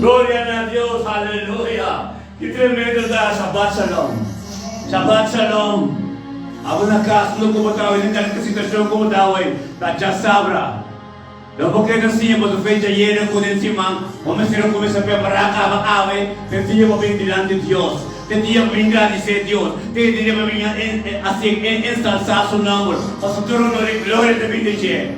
Gloria na Dios, aleluya. Ki tremendo ta Shabbat Shalom. Shabbat Shalom. Abo na kas no ku bo ta awe, den kalke situashon ku bo ta awe, ta djasabra. Lo bo keda siña boso fe djayera ku den siman bo mester a kuminsá prepará kaba awe te dia bo bin dilanti Dios, te dia bo bin gradisé Dios, te dia bo bin hasi ensalsá su nòmber, pasobra tur honor i gloria ta bin di dje.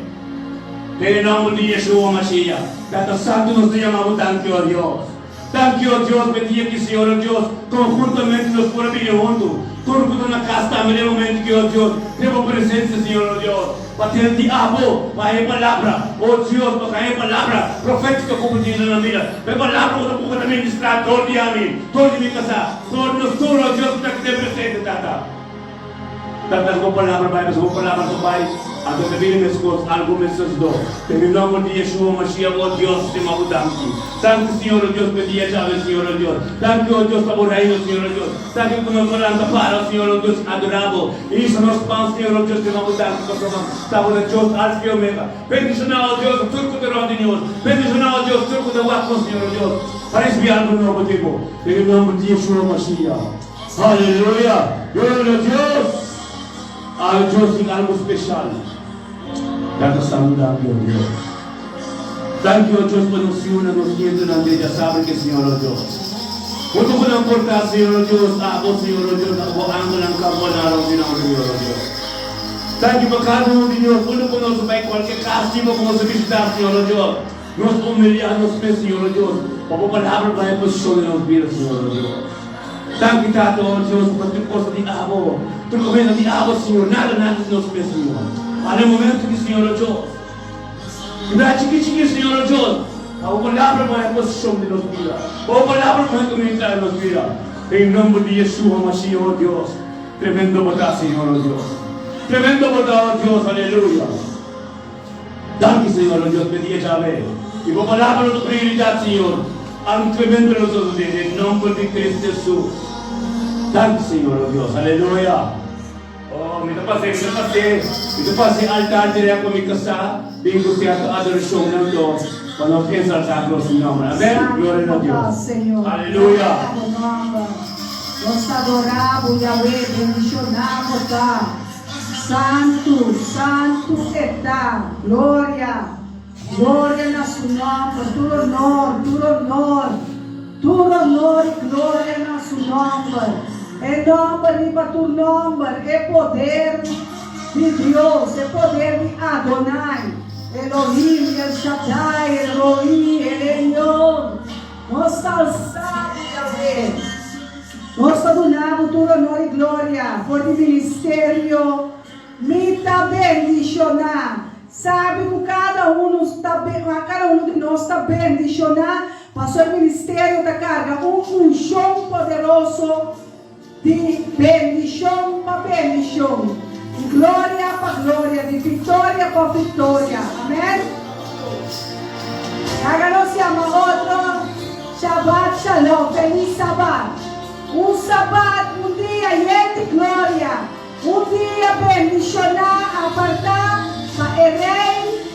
Den e nòmber di Yeshua Mashiach, Tata Santu nos ta yama bo danki, o Dios. Danki, o Dios, p'e dia ki, Señor, o Dios, konhuntamente nos por a bini huntu, tur ku ta na kas tambe den e momento ki, o Dios, den bo presensia, Señor, o Dios, pa tende di abo, pa haña e palabra, o Dios, pa haña e palabra profétiko ku bo tin na nan bida, pa e palabra ku ta buka ta ministrá dor di ami, dor di mi kasá, dor di nos tur, o Dios, ku ta aki den presente, Tata. Tata bo palabra bai pasobra bo palabra ta bai anto ta bira meskos algu mester do den e nomber di Yeshua Mashiach o Dios stima bo danki danki Señor o Dios pa e dia djawe Señor o Dios danki o Dios pa bo reino Señor o Dios danki ku nos por lanta para o Señor o Dios adora bo i hisa nos pan Señor o Dios stima bo danki pasobra ta bo ta Dios Alfa i Omega bendiciona o Dios tur ku ta rond di nos bendiciona o Dios tur ku ta wak nos Señor o Dios pa ricibi algu nobo di bo den e nomber di Yeshua Mashiach. Aleluya! Gloria a Dios! Awe Dios tin algo special. Tata Santu danki o Dios. Danki o Dios pa nos yunan, nos nietonan den djasabra ke Señor o Dios. Huntu ku nan por ta Señor o Dios, abo Señor o Dios, abo angelnan kamponá rond di nan Señor o Dios. Danki pa kada un di nos, unda ku nos bai kualke kas di bo ku nos a bishitá Señor o Dios. Nos humiliá nos mes Señor o Dios, pa bo palabra bai posishon den nos bida Señor o Dios. Danki Tata o Dios pa tur cosa di abo, tur comida di abo Señor, nada nada di nos mes Señor. Ma den momento ki Señor o Dios, ki bira chiki chiki Señor o Dios, pa bo palabra pone a posicion di nos bida, pa bo palabra pone comienza den nos bida, den nomber di Yeshua Mashiach o Dios, tremendo bo ta Señor o Dios, tremendo bo ta o Dios, aleluya. Danki Señor o Dios p'e dia djawe y bo palabra lo ta prioridad Señor algo tremendo lo sosode den nomber di Cristo Jesus danki Señor o Dios aleluya oh mi ta pase mi ta pase mi ta pase altar direct pa mi casa bin cu cierto adoracion nan to pa nos ensalsa Dios su nomber amen gloria na Santo ta Dios Señor, aleluya. gloria bo nomber. Nos ta adora bo Yahweh, bendiciona bo ta. Santu, santu e ta. Gloria, gloria na su nomber, tur honor, tur honor, tur honor i gloria na su nomber. E nomber riba tur nomber, e poder di Dios, e poder di Adonai, Elohim, El Shaddai, El Roi, El Elyon. Nos ta alsa bo, Yahweh. Nos ta duna bo tur honor i gloria for di ministerio. Mi ta bendishoná. Sabi ku kada unu ta kada unu di nos ta bendishoná pasobra e ministerio ta karga un unshon poderoso di bendishon pa bendishon, di gloria pa gloria, di viktoria pa viktoria. Amèn. Laga nos yama otro Shabbat Shalom, Felis Sabat. Un Sabat, un dia yen di gloria, un dia bendishoná, apartá pa e Rei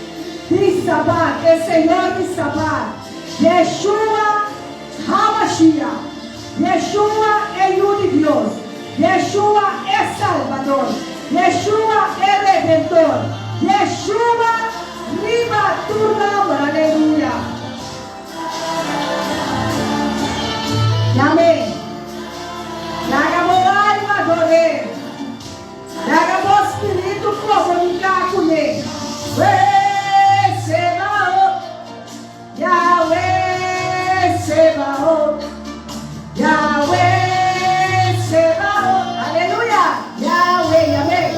di Sabat, e Señor di Sabat, Yeshua HaMashiach. Yeshua e Yu di Dios, Yeshua e Salbador, Yeshua e Redentor, Yeshua riba tur nomber, aleluya. Yam'é. Laga bo alma ador'é. Laga bo spiritu komuniká kuné. Wee Sebaot. Yahweh Sebaot, Yahweh Sebaot, aleluya, Yahweh, Yahweh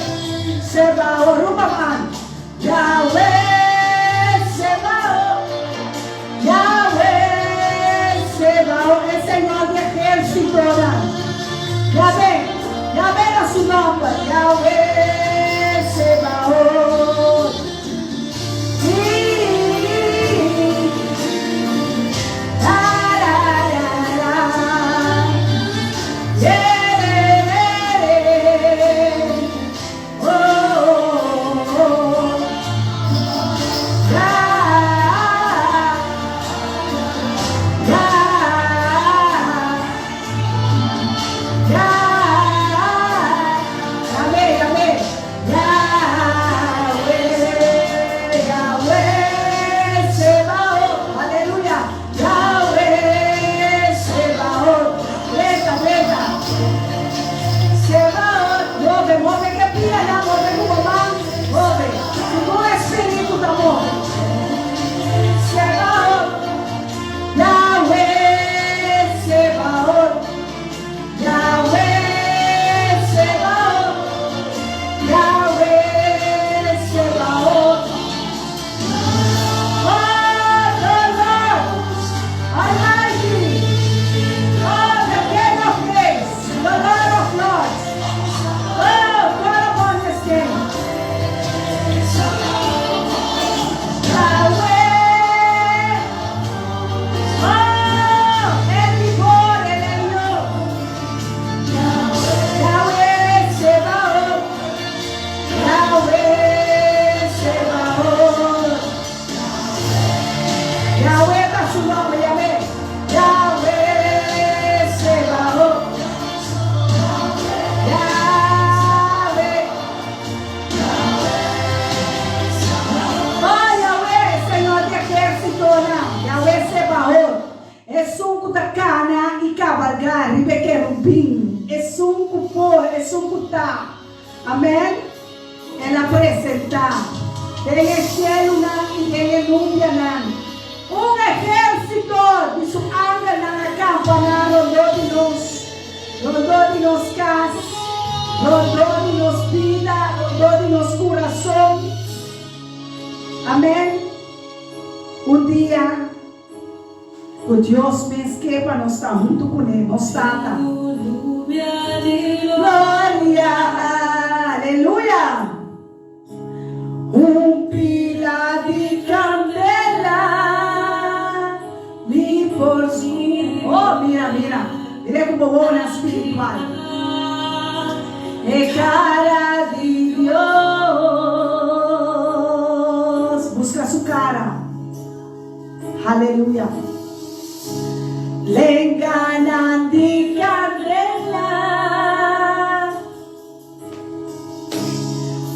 Sebaot, rupa man, Yahweh Sebaot, Yahweh Sebaot, e Señor di ehérsitonan, Yahweh, Yahweh ta su nòmber, Yahweh Sebaot. Oh, el vigor, el Elyon. Yahweh Sebaot. Yahweh Sebaot. Yahweh ta su nòmber, Yahweh. Yahweh Sebaot. Yahweh. Oh, Yahweh, Señor di ehérsitonan. Yahweh Sebaot. Esun ku ta kana i kabalgá riba e kerubin. Esun ku por, esun ku ta. Amèn. El a presentá den e shelunan i den e nubianan. Un ehérsito di su angelnan a kampaná rondó di nos, rondó di nos kas, rondó di nos bida, rondó di nos kurason. Amèn. Un dia ku Dios mes ke pa nos ta huntu kuné, nos Tata. Gloria, aleluya! Un pila di kandela mi por Oh, mira, mira, mira ku bo wowonan spiritual. E kara di Dios. Buska su kara. Haleluya. Lenganan di kandela.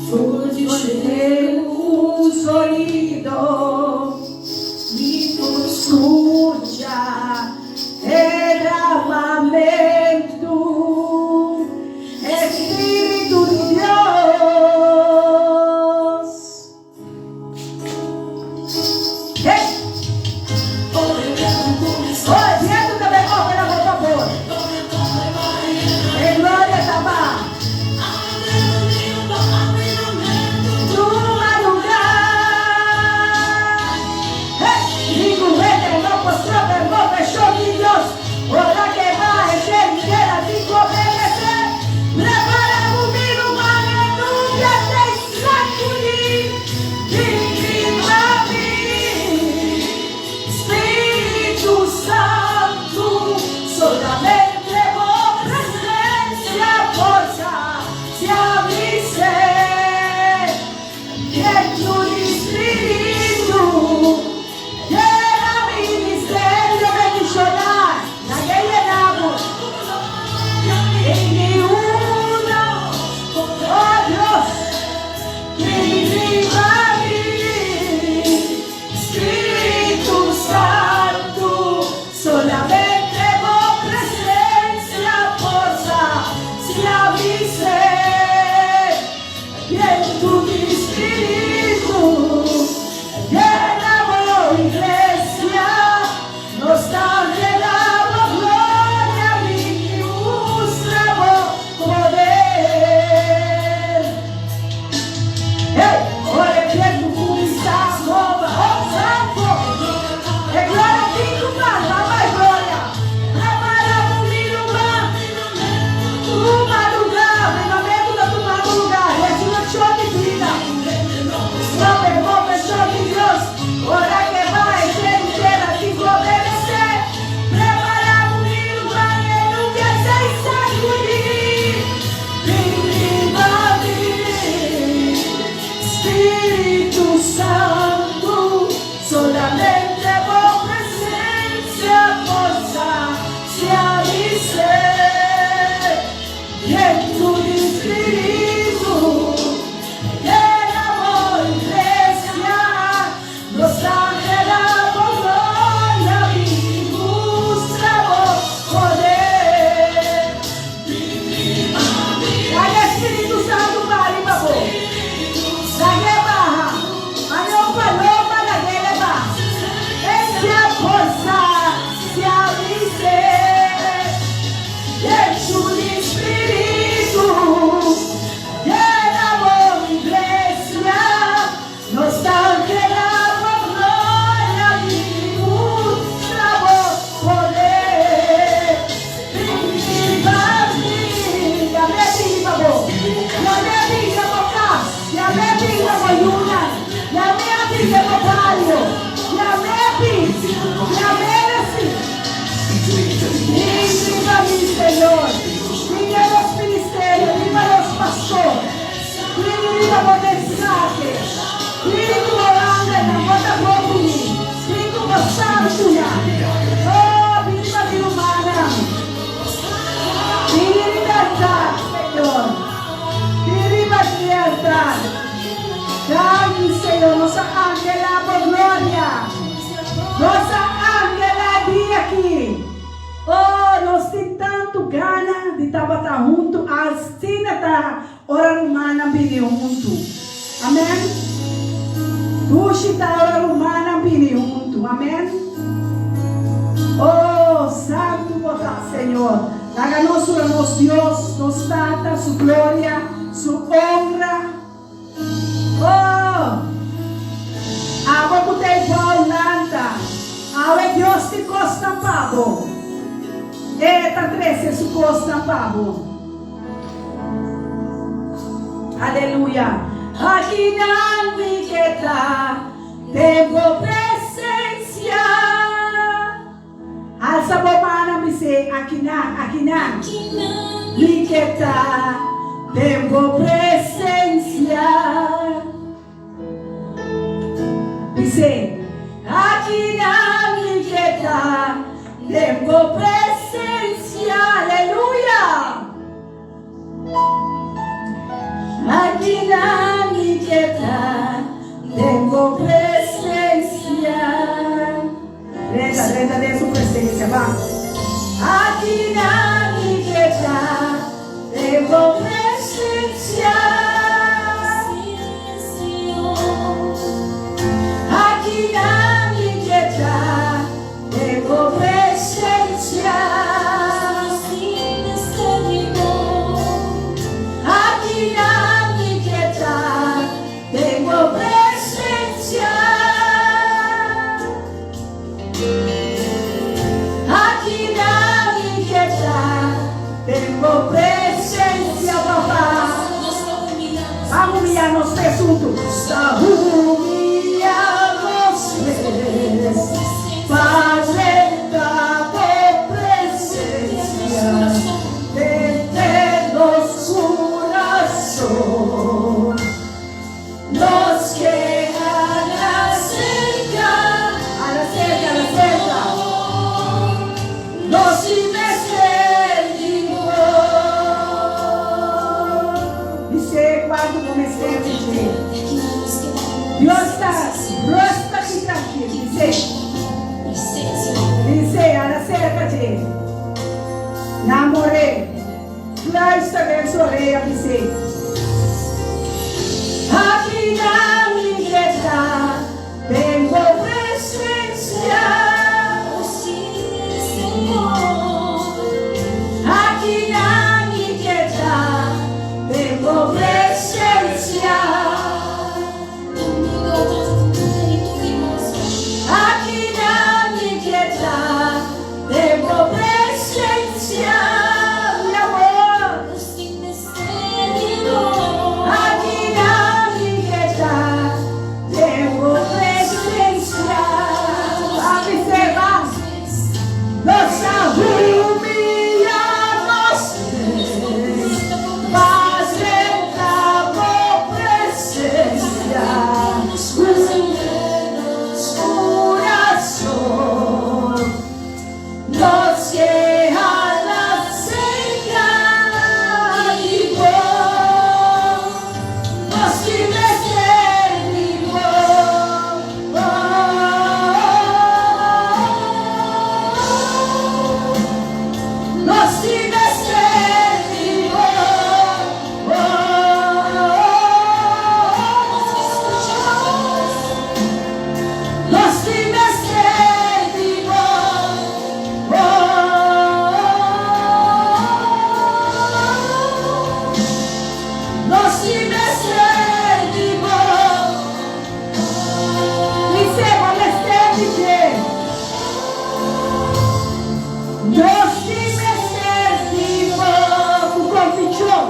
For di shelu un sonido mi por skucha e dramamentu, e Spiritu di Dios. Hey! Oh, e bientu ta bai opera bo fabor. E gloria ta baha. Tuma lugar. Hey! Ningun hende no por stroba e moveshon di Dios. Ora ke baha e shentera tin ku obedesé. Prepara bo minu pa e nubia te Sacudi di riba mi, Spiritu Santu, solamente bo presencia por sacia mi sed. Bientu di Spiritu, yena mi ministerio bendiciona, laga e yena bo. I ni una. Oh Dios, bin riba mi, Spiritu Santu, solamente bo presencia por sacia mi sed. Bientu di Spiritu, yena bo iglesia, nos ta anhela bo gloria, bin i mustra bo Poder. Hey, ora e bientu kuminsá mova, oh santo! E gloria tin ku pasa, bai gloria! Prepara bo mi lugá, tuma lugá, avivamentu ta tumando lugá, resurekshon di bida, Move, moveshon di Dios, ora ke bai, shelu tera tin ku obedesé. Prepara bo mi lugá, e nubia sei sakudí. Bin riba mi, Spiritu Santu, solamente bo presencia por sacia mi sed. Bientu di Spiritu, yena bo iglesia, nos ta anhela bo gloria, bin i mustra bo poder. Laga e Spiritu Santu baha riba bo. Lag'é baha. Mane un paloma lag'é leba. Esei a por sacia mi sed. Yentu di Spiritu. Gloria! Nos a anhelá e dia aki. Oh, nos tin tantu gana di tabata huntu asina ta ora rumannan bini huntu. Amen. Dushi ta ora rumannan bini huntu. Amen. Oh, santu bo ta, Señor. Laga nos ura nos Dios, nos Tata, su gloria, su honra. Oh! Abo ku ta e bou lanta, awe Dios tin kosnan pa bo. E ta trese su kosnan pa bo. Aleluya! Akinan mi ke ta den bo presensia. Alsa bo mannan bis'é, Akinan, akinan, mi ke ta den bo presensia. Bis'é, Akinan, mi ke ta den bo presensia. Aleluya! Akinan mi ke ta den bo presensia. Drenta, drenta den su presencia, ban. Akinan mi ke ta den bo presencia. Akinan mi ke ta den bo presencia. Akinan mi ke ta den bo presencia. Aki na mi ke ta den bo presencia, Papa. Ban humilla nos mes huntu. Ta humilla nos mes, Padre, ta bo presencia den nos curason. Nos ke hala serka, hala serka, hala serka. Nos tin mester di bo. Bis'é kuantu bo mester di dje. Dios ta rustig i trankil. Bis'é. Bis'é, hala serka dje. Namor'é. Fluister den su orea bis'é. Aki na mi dreta den bo presencia. Aki na mi dreta den bo presencia. Aki na mi dreta Den bo presencia, mi amor. Aki na mi keda den bo presencia. Papi Seba, nos a humilla nos mes pa drenta bo presencia cu curason. Nos ke hala serka di bo, nos tin mester di bo. Nos tin mester di bo. Nos tin mester di bo. Nos tin mester di bo. Dice, bo mester di dje. Nos tin mester di bo. Ku konvikshon,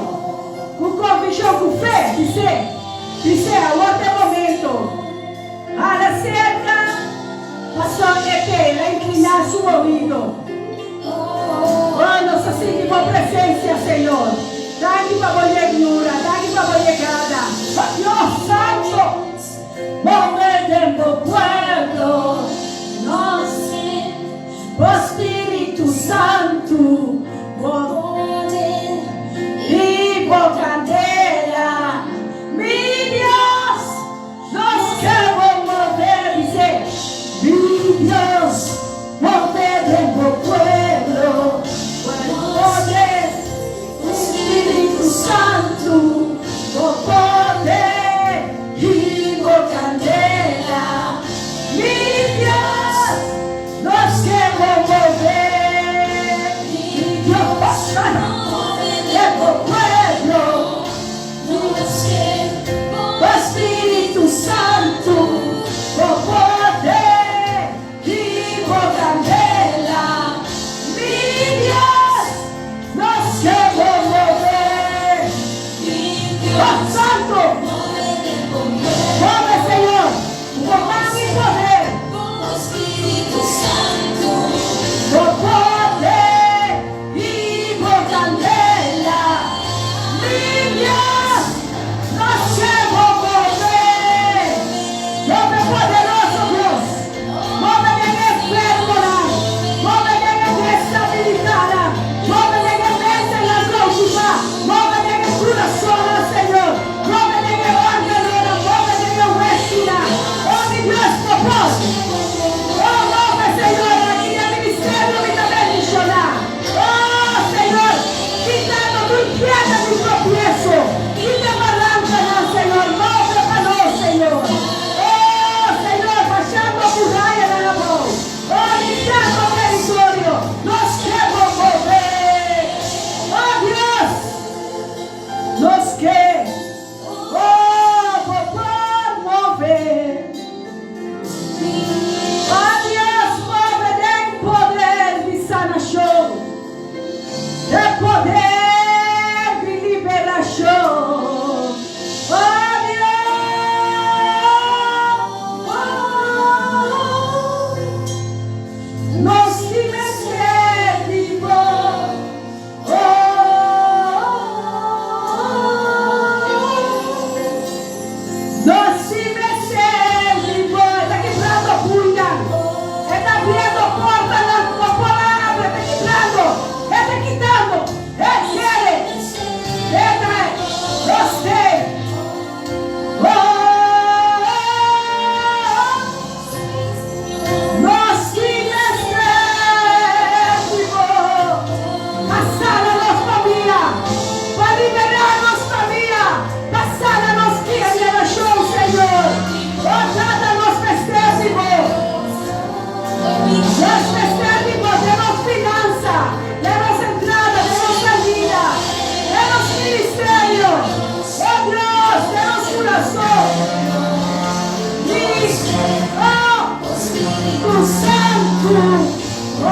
ku konvikshon, ku fe, dice, dice, awor ta e momento. Hala serka, pastor Ete a inkliná su oido. Oh, nos ta sinti bo presensia, Señor. Danki pa bo yegnura, danki pa bo yegada. Dios Santo, move den bo pueblo, nos bo Spiritu Santu, bo poder i bo kandela, mi Dios. Nos ke bo move, bis'é.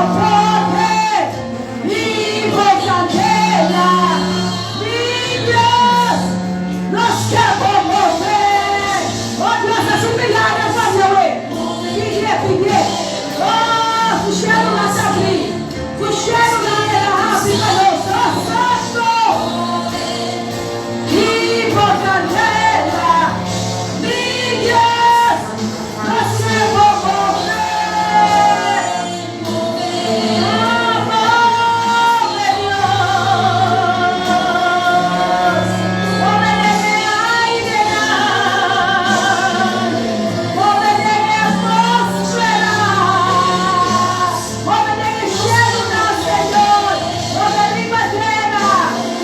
bo poder i bo kandela, mi Dios, nos ke bo move. Oh Dios, hasi un milagro pa mi awe. Pidié, pidié. Oh, su shelunan ta abrí. Su shelunan el a habri pa nos. Oh, Santo! I bo kandela, mi Dios, nos ke bo move. Oh, move Dios. Move den e airenan. Move den e atmósfera. Move den e shelunan, Señor. Move riba tera.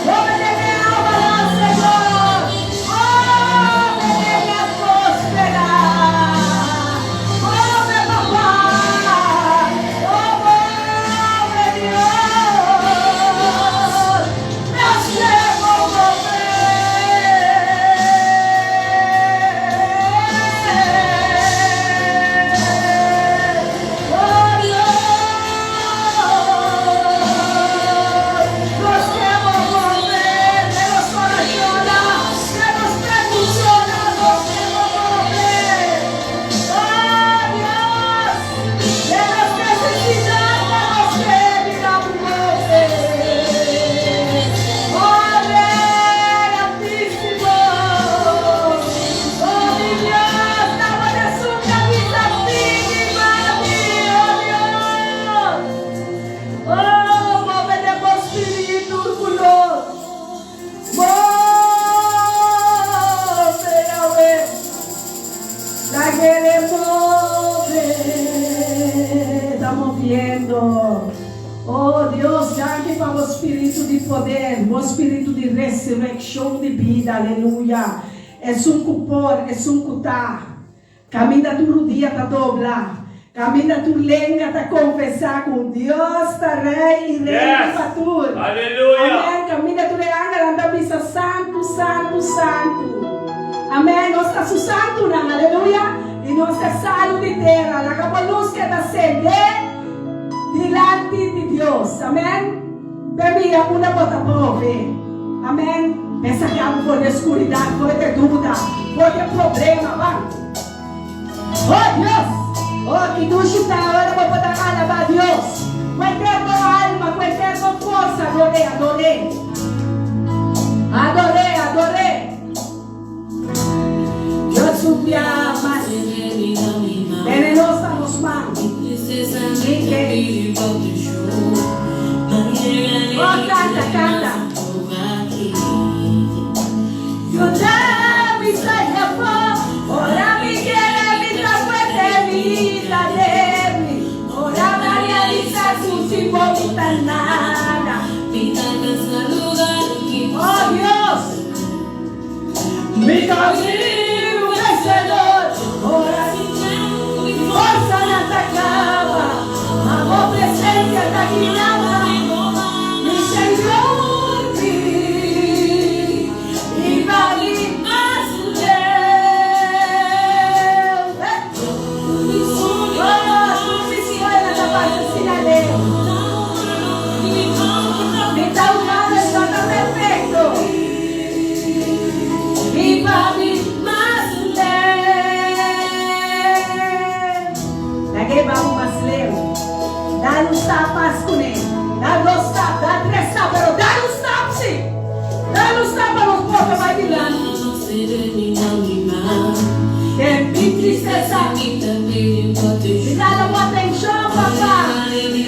Move den e awanan, Señor. Move den e atmósfera. Move, Papá. Oh, move, Dios. Nos ke bo move. Oh, Dios. Nos ke bo move. Den nos korasonnan, den nos preguntanan, nos ke bo move. Oh, Dios. Den nos nesesidatnan, nos ke mira bo move. Oh, Rei Altísimo. Oh, mi Dios, dama de su camisa, pidi, mami, oh Dios. Oh, move den bo spiritu ku nos. Move, Yahweh. Lag'é move, ta moviendo. Oh Dios, danki pa bo spiritu di poder, bo spiritu di resurekshon di bida, aleluya. Esun ku por, esun ku ta. Kaminda tur rudia ta dobla, kaminda tur lenga ta konfesá ku Dios ta Rei i Rei riba tur. Aleluya. Amèn. Kaminda tur e angelnan ta bisa, Santu, santu, santu. Amèn. Nos ta su santunan. Aleluya. I nos ta salu di tera. Laga bo lus keda sendé dilanti di Dios. Amèn. P'e mira unda bo ta move. Amèn. P'e saka bo for di e skuridat, for di e duda, for di e problema. Ban. Oh Dios! Oh, ki dushi ta ora bo por ta alabá Dios ku henter bo alma, ku henter bo forsa. Ador'é, ador'é. Ador'é, ador'é. Dios un bia mas tene nos na nos man. Mikel. Oh, kanta, kanta. Yuda mi saña po, ora mi kere mi ta fuerte mi ta débil, ora mi realisa ku sin bo mi ta nada. Oh Dios, mi ta bira un vensedor, ora mi forsanan ta kaba, ma bo presensia ta guiaba mi Señor mi i pa mi mas leu. Oh, tur mi suela ta pasa asina leu. Mi ta humano i no ta perfecto. I pa mi mas leu. Lag'é babu mas leu. Dal un stap mas kuné. Dal dos stap, dal tres stap, pero dal un stap sí. Dal un stap pa nos por ta bai dilanti. Den mi tristesa, mi ta da bo atenshon, Papa. Den mi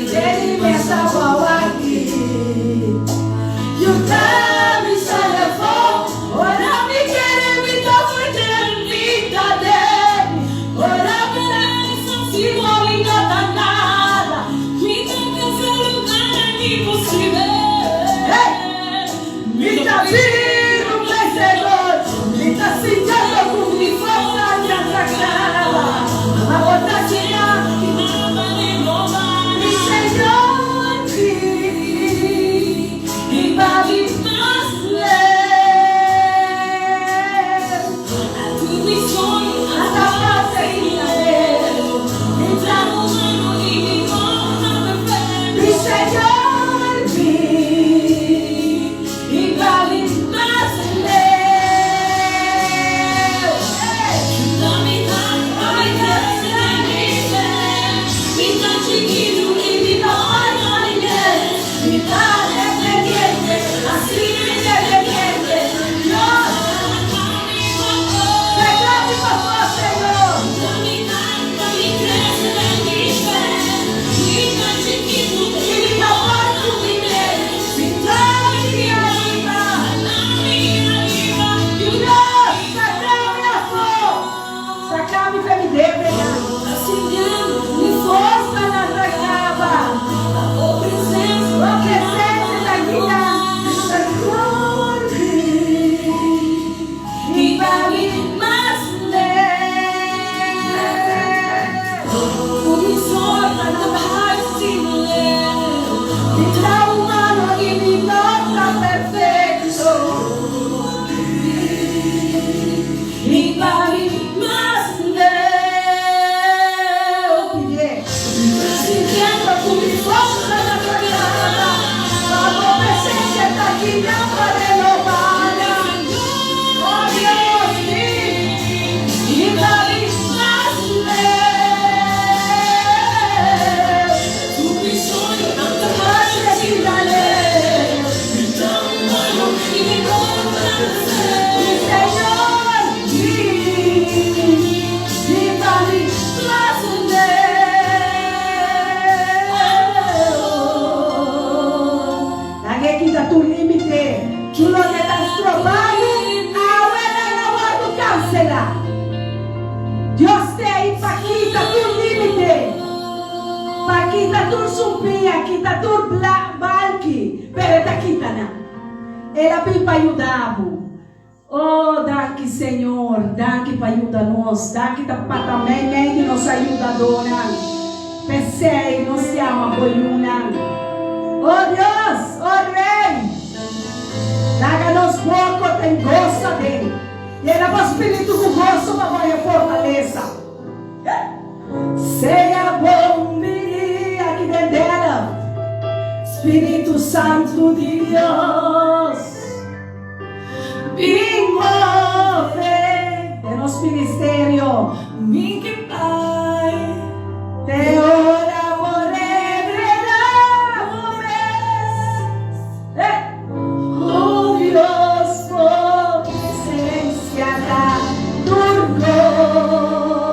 mesa bou aki. Yuda mi sali afó. Ora mi kere mi ta fuerte, mi ta débil. Ora mi ta sin bo mi no ta nada. Hey! Mi ta bira un vensedor, mi ta sintiendo ku mi forsa ya ta kaba, ma bo ta guia mi Señor i pa mi mas leu. Ata pasa i ta leu, mi ta. sumpiña, kita tur balki, pero e ta kita nan. El a bin pa yuda bo. Oh, danki Señor, danki pa yuda nos, danki ta pa ta meimei di nos ayudadónan. P'esei nos yama bo yunan. Oh Dios, oh Rey, laga nos boko ten goso den, yena bo spiritu ku goso pa bo haña fortalesa. Sea bon bini aki den Delft, Spiritu Santu di Dios. Bin move den nos ministerio. Mi ke bai. Te ora bo revelá bo mes. Eh. Oh Dios, bo presencia ta tur kos.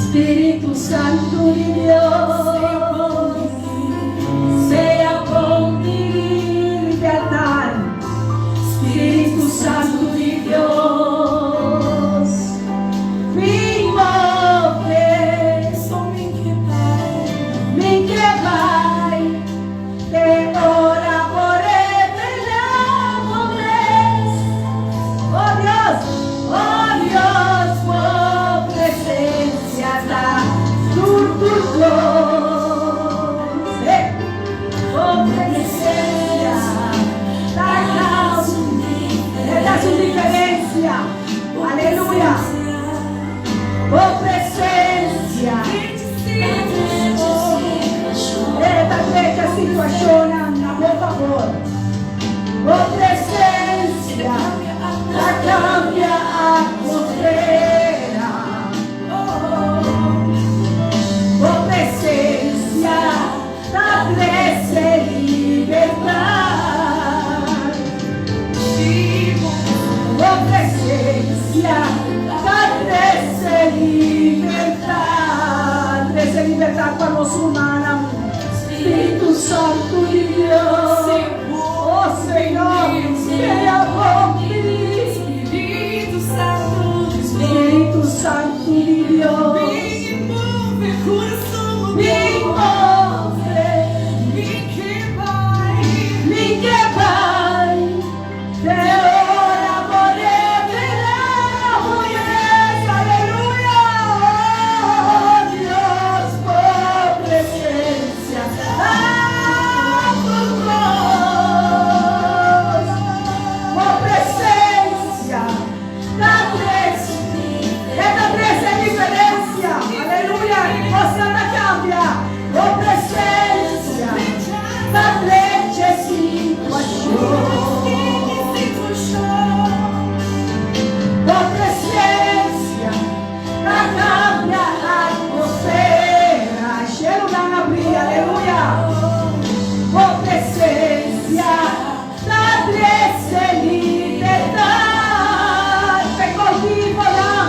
Spiritu Santu di Dios. Sea bon bini riba altar, Spiritu Santu di Dios, bin move. Mi ke bai te ora bo revelá bo mes. Oh Dios, oh Dios, bo presencia ta tur tur kos. Hey, bo presencia ta ta su diferencia. Aleluya. Bo presencia ta drecha situacionnan na bo fabor. Bo presencia ta cambia atmosfera. Bo presencia ta trece libertad. Bo presencia ta trece libertad. Trece libertad pa nos rumannan. Spiritu Santu di Dios. Oh Señor, sea bon bini. Spiritu Santu di Dios. Bin move. Mi ke bai. Te ora bo revelá bo mes. Aleluya. Oh Dios, bo presencia ta tur kos. Bo presencia ta trece, e ta trece diferencia. Aleluya. Kosnan ta cambia. Bo presencia ta trece situacion. Bo presencia ta cambia atmosfera. Shelunan a bria. Aleluya. Bo presencia ta trece libertad. P'e cautivonan.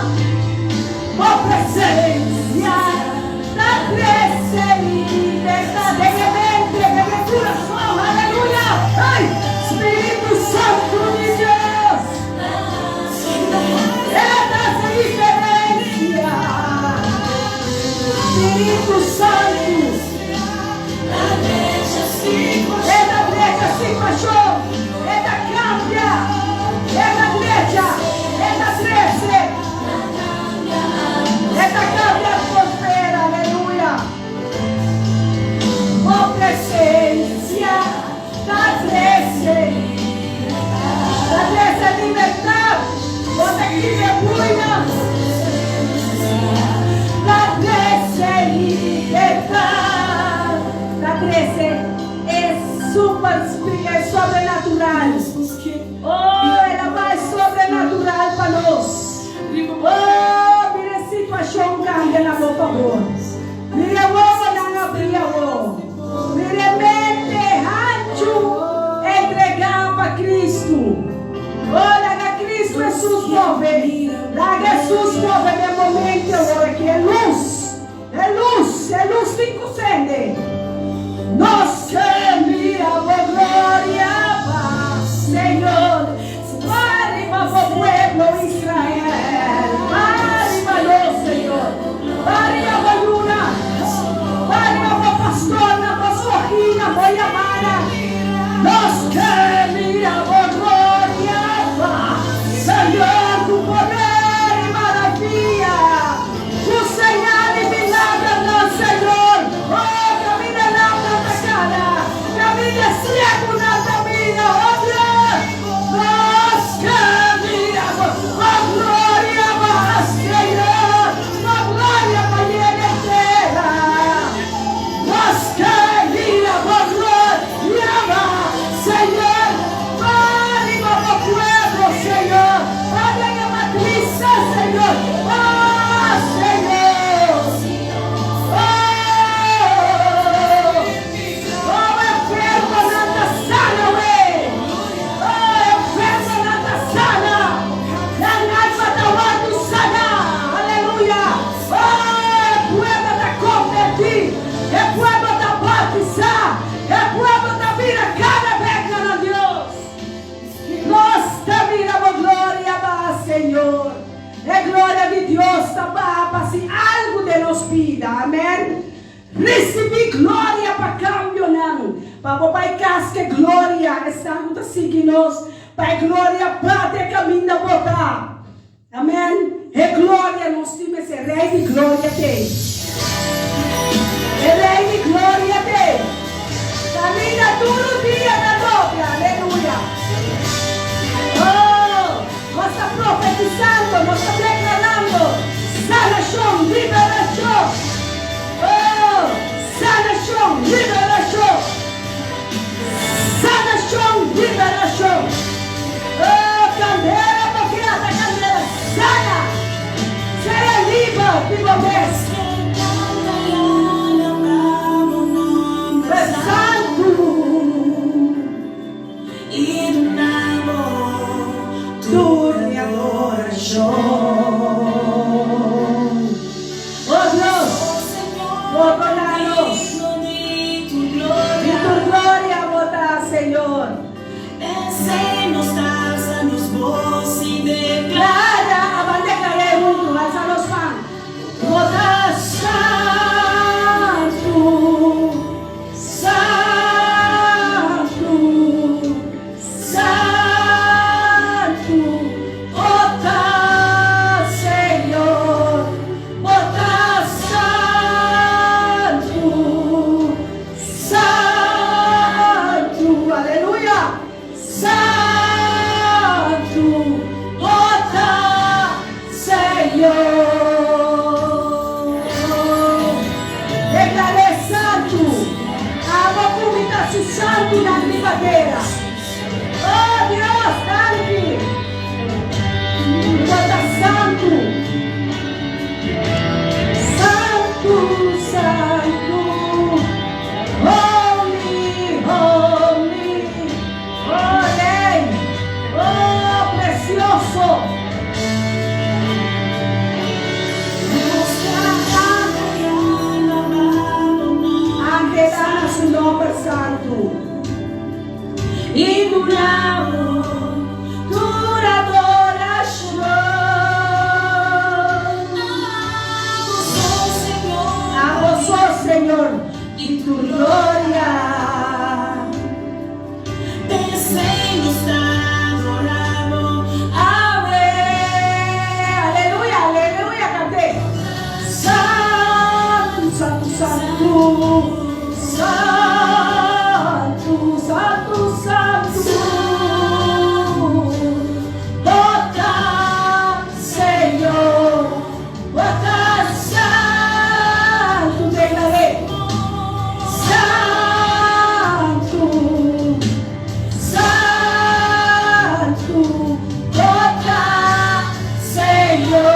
Bo presencia ta trece libertad den e mente, den e curason. Aleluya. Ay, Spiritu Santu di Dios. E ta haci diferencia. Spiritu Santu. E ta drecha situacion. E ta cambia. E ta drecha. E ta trece. E ta cambia atmosfera. Aleluya. Bo presencia ta trece. Ta trece libertad. Bo ta kibra buinan. Ta trece libertad. Ta trece e super e sobrenatural. Oh, el a bai sobrenatural pa nos. Oh, mira e situacion cambia na bo fabor. Mira e wowonan abri awor. Mira e mente hanchu entrega pa Cristo. Oh, laga Cristo Jesus move. Laga Jesus move den momento awor aki. E luz, e luz, e luz tin cu cende. Nos ke mira bo gloria pa Señor. Arriba bo pueblo Israel. Arriba nos, Señor. Arriba bo luna. Risibí gloria pa kambionan, pa bo bai kas ku e gloria, esnan ku ta sigui nos, pa e gloria bate e kaminda bo ta. Amen. E gloria nos tin mester, Rei di gloria t'ei. E Rei di gloria t'ei. Kaminda tur un dia ta dobla, aleluya. Oh, nos ta profetisando, nos ta deklarando sanashon, liberashon. Oh, sanashon, liberashon. Sanashon, liberashon. Oh, kandela bo ke ata kandela, sana. Sea liber di bo mes. Santu. Tur mi adorashon. Oh Dios, pordona nos. Di tur gloria bo ta, Señor. Clara, aban declar'é huntu, alsa nos man. Bo ta santu, santu, santu. Bo ta, Señor, bo ta santu. Santu, aleluya! Santu, bo ta Señor. Deklar'é santu, abo ku mi ta su santunan riba tera. Oh Dios, danki! Bo ta santu. Santu, santu, holy, holy, oh Rey, oh precioso. Angelá na su nomber santu. I duna bo tur adorashon. Abo so, Señor, di tur gloria. Awe, aleluya, aleluya, kant'é. Santu, santu, santu, santu, santu, santu, bo ta Señor, bo ta santu, deklar'é, santu, santu, bo ta Señor.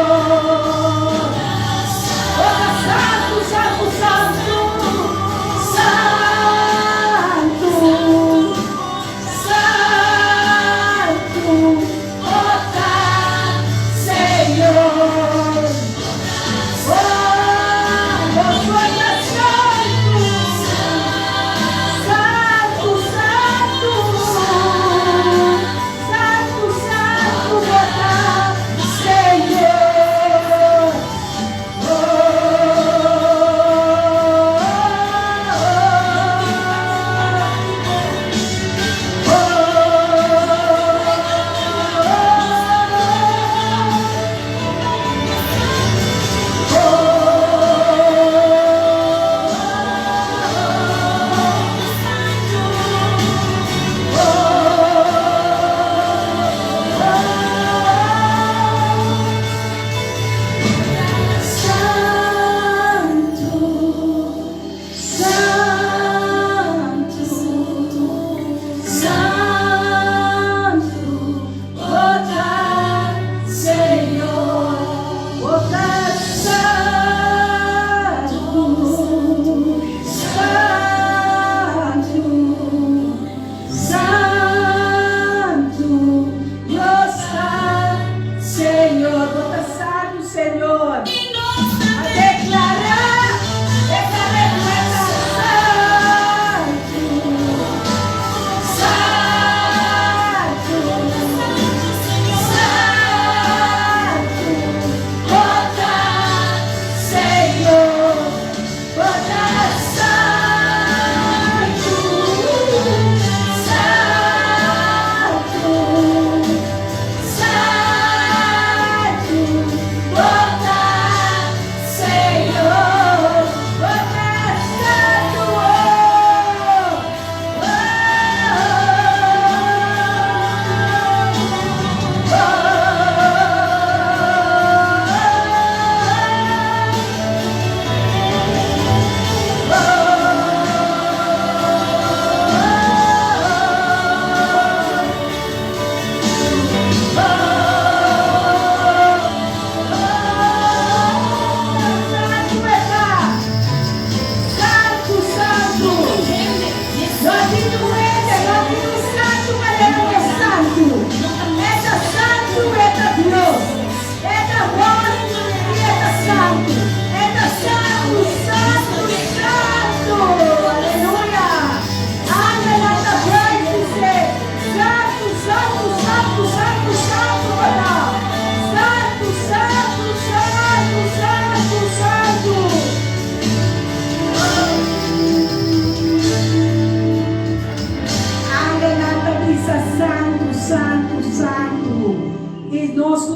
Bo ta santu, santu, santu, santu.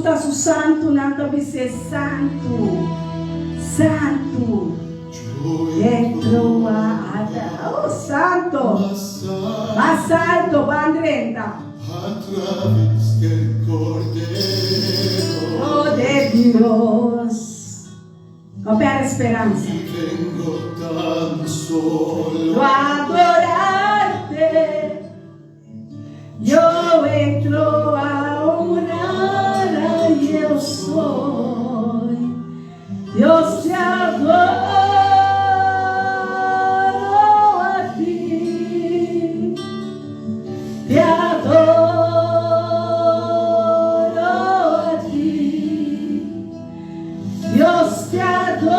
ta su santunan ta bis'é santu, santu. Entro a ada, oh santo, mas alto ban drenta. Oh de Dios, no perde speransa. Lo adorarte. Yo entro a honrar a yo soy. Dios te adoro a ti. Te adoro a ti. Dios te adoro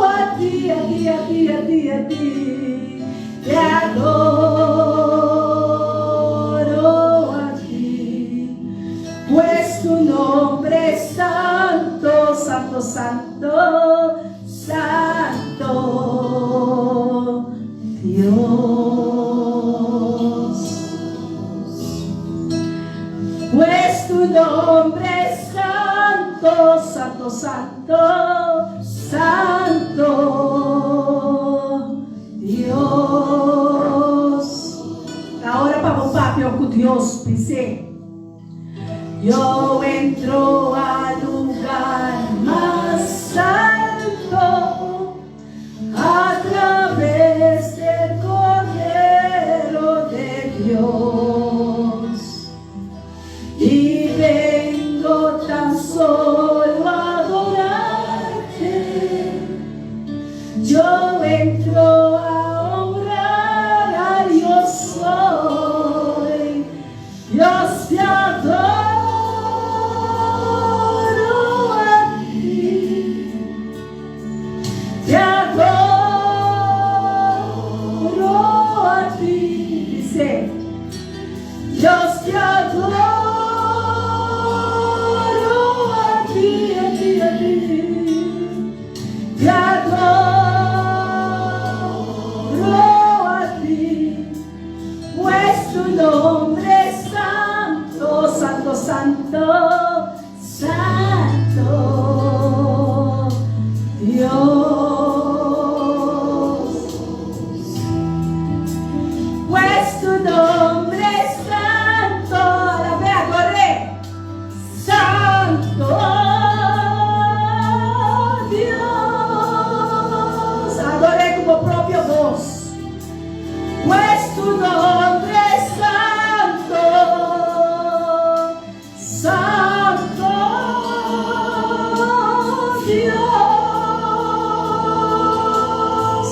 a ti, a ti, a ti, a ti, a ti. Te adoro a ti. Pues tu nombre es santo, santo, santo, santo Dios. Pues tu nombre es santo, santo, santo, santo Dios. Ta ora pa bo papia cu Dios, bis'é. Yo entro al lugar mas alto a traves del Cordero de Dios y vengo tan solo a adorarte. Yo entro a honrar a yo soy. Dios te adoro a ti. Te adoro a ti. Bis'é. Dios te adoro a ti, a ti, a ti. Te adoro a ti. Pues tu nombre es santo, santo, santo, santo Dios. Pues tu nombre es santo, alab'é, ador'é. Santo Dios. Ador'é ku bo propio bos. Pues tu nombre es santo, santo Dios.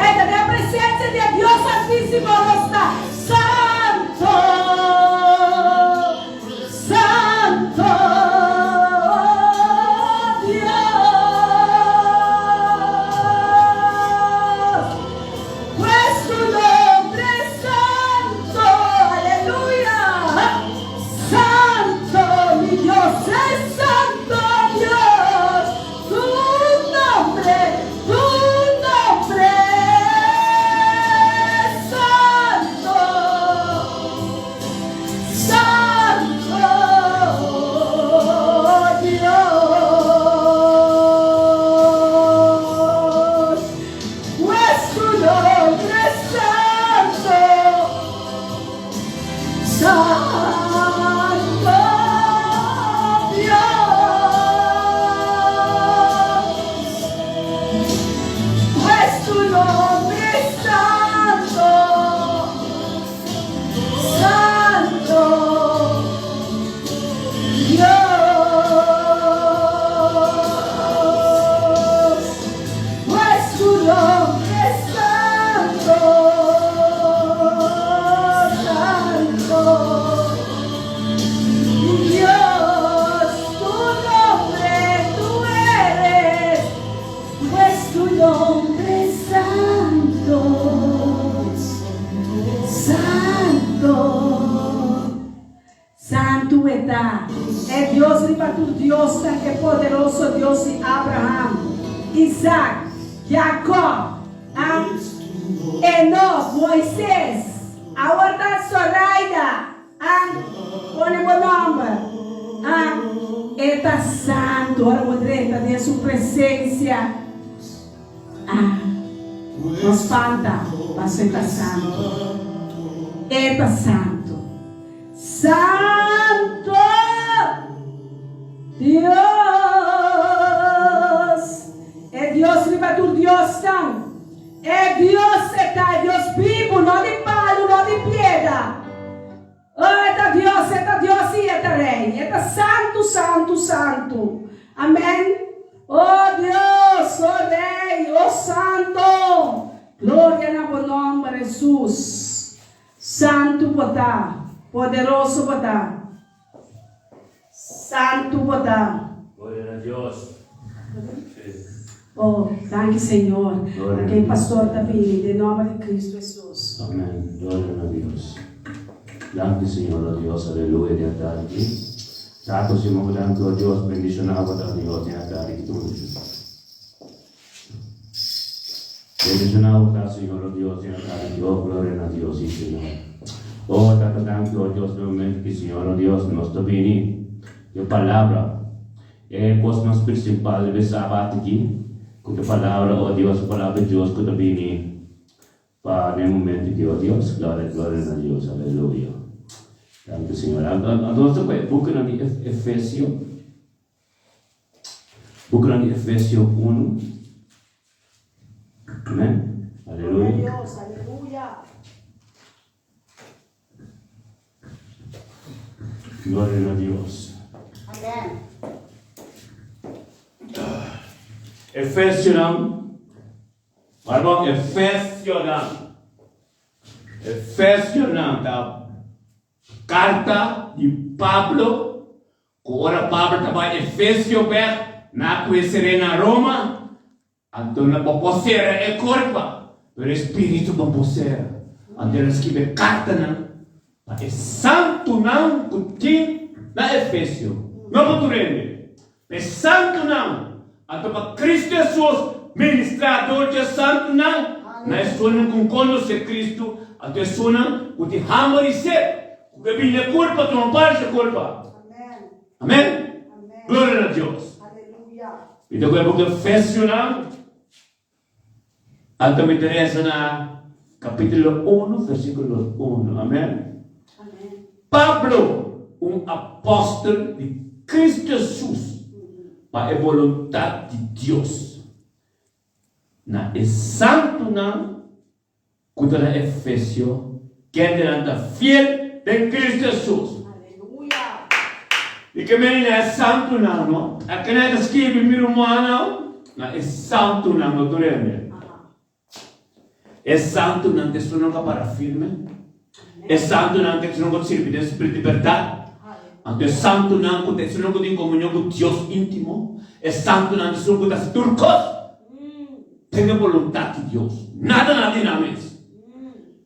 Ei, ta den presencia di Dios Altísimo nos ta. Santo, santo Dios. Pues tu nombre es santo, aleluya. Santo, mi Dios es santo Dios. Tu nombre, tu nombre es santo. Santo Dios. Pues tu nombre es santo. Santo Dios. Pues tu nombre es santo. Santo Dios. Pues tu nombre es santo, santo. Dios, tu nombre, tú eres, pues tu nombre es santo, santo. Santu e ta, e Dios riba tur diosnan, e poderoso Dios di Abraham, Isaac, Jacob, Enoch, Moises, awor ta Zoraida, Pone bo nòmber. Ah, E ta santu ora bo drenta den su presensia. Ah, no spanta, paso e ta santu. E ta santu. Santu Dios! E Dios riba tur diosnan. E Dios e ta e Dios bibu, no di palu, no di piedra. Oh, e ta Dios, e ta Dios i e ta Rei. E ta santu, santu, santu. Amen. Oh Dios, oh Rei, oh Santo. Gloria na bo nomber, Hesus. Santu bo ta, poderoso bo ta. Santu bo ta. Gloria na Dios. Oh, danki Señor. Aquel pastor ta bini den nomber di Cristo Jesus. Amen. Gloria na Dios. Danki Señor, oh Dios, aleluya den atardi aki. Tata Simon ku danki oh Dios, bendiciona bo ta Dios den atardi aki tur. Bendiciona bo ta Señor, oh Dios den atardi aki. Oh gloria na Dios, si Señor. Oh Tata danki oh Dios nuevamente ki Señor oh Dios nos ta bini e palabra. E kos mas prinsipal riba e Sabat aki, ku ta Palabra, o Dios, e Palabra di Dios ku ta bini pa den e momento aki, o Dios, gloria, gloria na Dios, aleluya. Danki, Señor. Anto nos ta kohe bukinan di Efesio, bukinan di Efesio unu. Amen. Gloria a Aleluya. Dios, aleluya. Gloria na Dios. Amen. Efesionan, pardon, Efesionan. Efesionan ta karta di Pablo ku ora Pablo ta bai Efesio bek na ku e seré na Roma. Anto nan bo por sera e kurpa, pero e spiritu bo por sera. Anto el a skibi e kartanan pa e santunan ku tin na Efesio, no pa tur hende, pa e santunan. Anto pa Kristu Hesus ministrá dor di e santunan na esunnan ku konosé Kristu, anto esunnan ku tin hamber i set, ku ke bini e kurpa tuma parti e kurpa. Amen. Gloria na Dios. Mi ta kohe book Efesionan, anto mi ta resa na kapitulo uno, versikulo uno. Amen. Pablo, un apòstel di Kristu Hesus, pa e boluntat di Dios, na e santunan ku ta na Efesio, kendenan ta fiel den Kristu Hesus. I ke meni na e santunan, no? A kende ta skirbi mi rumannan? Na e santunan, no tur hende. E santunan ta esunnan ku a para firme. E santunan ta esunnan ku ta sirbi den spiritu di bèrdat. Anto e santunan ku ta esunnan ku tin komunion ku Dios íntimo. E santunan ta esun ku ta hasi tur kos. Den e boluntat di Dios. Nada na di nan mes.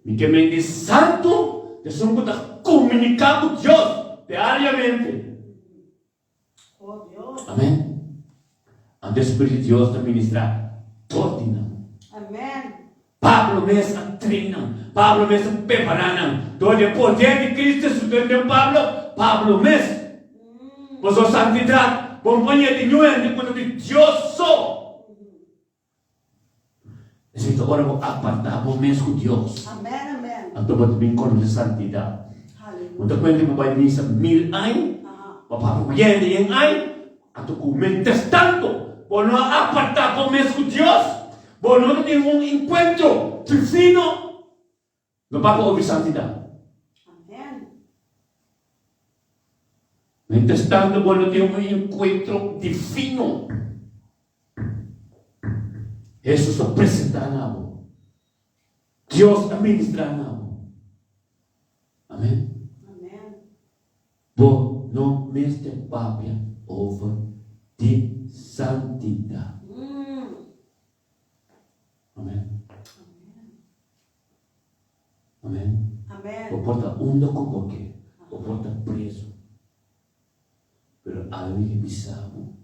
Mi ke men di santu ta esun ku ta komuniká ku Dios diariamente. Amen. Anto e Spiritu di Dios ta ministrá dor di nan. Pablo mes a train nan. Pablo mes a prepará nan. Dor di e poder di Cristo Hesus den den Pablo, Pablo mes. Boso santidat, compañia di ñu hende ku ta di Dios so. Esei ta ora bo apartá bo mes ku Dios. Anto bo ta bin konosé santidat. Bo ta kuenta ku bo bai misa mil aña, bo papia ku hende yen aña, anto ku mientras tanto bo no a apartá bo mes ku Dios, bo no ta tin un enkuentro divino, no papia obi santidat. Mientras tanto bo no tin un enkuentro divino. Hesus a presentá na bo. Dios a ministrá na bo. Amen. Bo no mester papia over di santidat. Amen. Amen. Bo por ta unda ku bo ke. Bo por ta preso. Pero awe mi ke bisa bo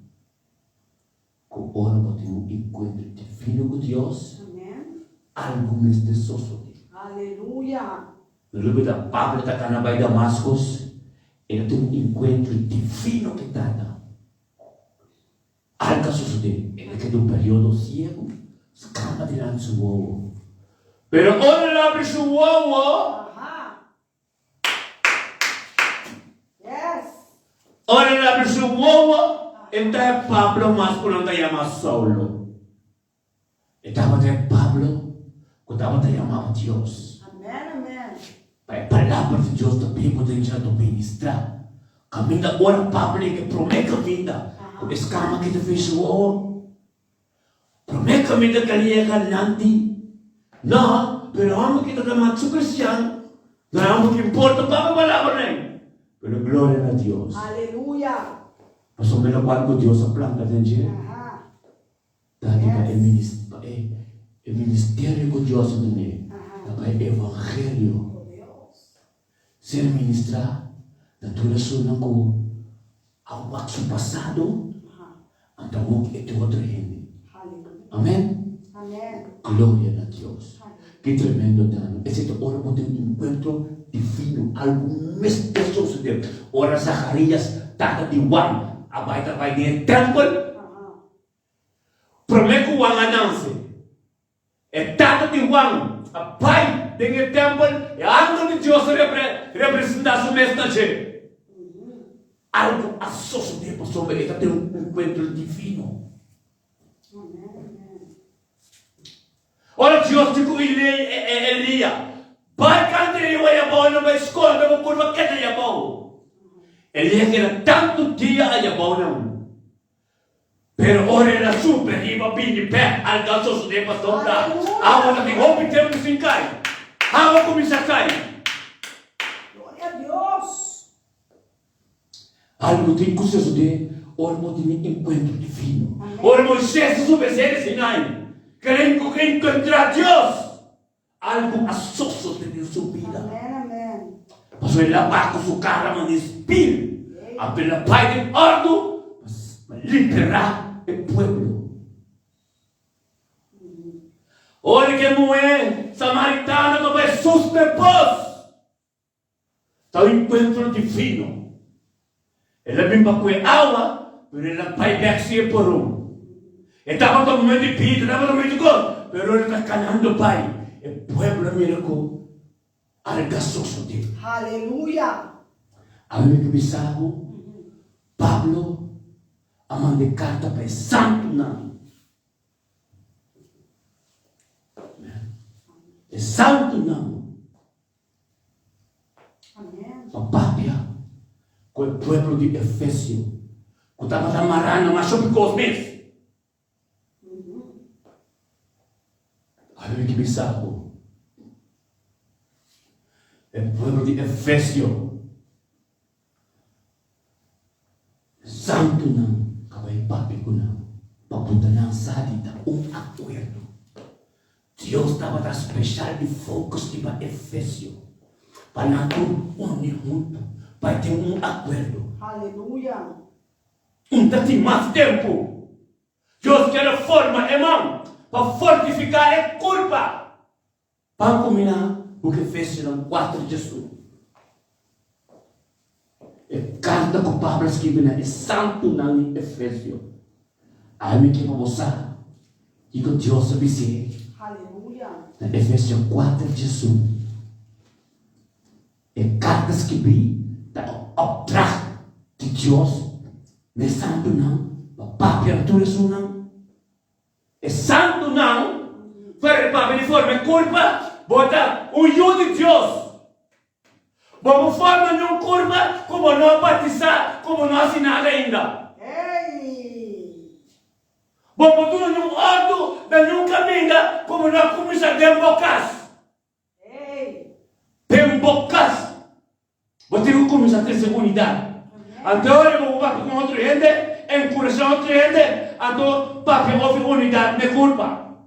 ku ora bo tin un enkuentro divino ku Dios, algu mester sosodé. No lubida Pablo ta kana bai Damascus. El a tin un enkuentro divino ku e Tata. Algu a sosodé, el a keda un periodo siegu, skama dilanti su wowo. Pero ora el a abri su wowo, ora el a abri su wowo, e ta e Pablo mas ku nan ta yama Saulo. E tabata e Pablo ku tabata yamá pa Dios. Pa e palabra di Dios ta bibu den dje ta ministrá. Kaminda ora Pablo yega e promé kaminda ku e skama kita fin su wowo. Promé kaminda ku el yega nan di, No, pero hòmber ki ta yamá su kristian, no e hòmber ki importa papia palabranan. Pero gloria na Dios. Pasobra lokual ku Dios a planta den dje. Ta riba e pa e e ministerio ku Dios a dun'é, ta pa e evangelio ser ministrá na tur esunnan ku a wak su pasado, anto awor e tin otro hende. Amen? Gloria na Dios. Ki tremendo ta, no? Esei ta ora bo tin un enkuentro divino, algu mester sosodé. Ora Zacharias, tata di Juan, a bai ta bai den e tèmpel, Promé ku Juan a nanse, e tata di Juan a bai den e tèmpel, e angel di Dios a representá su mes na dje. Algu a sosodé pasobra e ta ten un enkuentro divino. Ora Dios di ku Elia, Bai kanta e riu ayabou, no bai skonde bo kurpa keda ayabou. Elia keda tantu dia ayabou nan. Pero ora el a supe riba bini bek algu a sosodé pasobra awa ta tin hopi tempu sin kai. Awa kuminsá kai. Gloria a Dios! Algu tin ku sosodé ora bo tin un enkuentro divino. Ora Moisés a supe Seri Sinai, keren ku ke enkontrá Dios. Algu a sosode den su bida. Pasobra el a bai ku su kara manera spil. Anto el a bai den òrdu pa liberá e pueblo. Ora ku e muhé samaritano ta bai suspe pos, Ta un enkuentro divino. El a bin pa kue awa, pero el a bai bek si e poron. E tabata un muhé di bida, tabata un muhé di kos, pero ora e ta kanando bai, e pueblo a mira ku alga sosodé. Haleluya! Awe mi ke bisa bo, Pablo a manda e karta pa e santunan. E santunan. Pa papia ku e pueblo di Efesio ku tabata mará na masha hopi kos mes. Awe mi ke bisa bo, e pueblo di Efesio, santunan ka bai papia ku nan pa punta nan sa di ta un akuerdo. Dios tabata speshal di focus riba Efesio pa nan tur uni huntu pa e tin un akuerdo. Aleluya! Un ta tin mas tempu. Dios kier a forma e man pa fortifiká e kurpa. Ban kuminá ku Efesionan kuater djesun. E karta ku Pablo a skirbi na e santunan di Efesio. Ami ke pa bo sa kiko Dios a bis'é na Efesio kuater djesun. E karta skibí ta un opdracht di Dios na e santunan pa papia na tur esunnan. E santunan fuera di papia di forma e kurpa, bo ta un yu di Dios. Bo por forma niun kurpa ku bo no a batisá, ku bo no a hasi nada ainda. Bo por duna niun òrdu na niun kaminda ku bo no a kuminsá den bo kas. Den bo kas bo tin ku kuminsá trese unidat. Anto ora bo papia ku otro hende, enkurashá otro hende, anto papia ofi unidat n'e kurpa.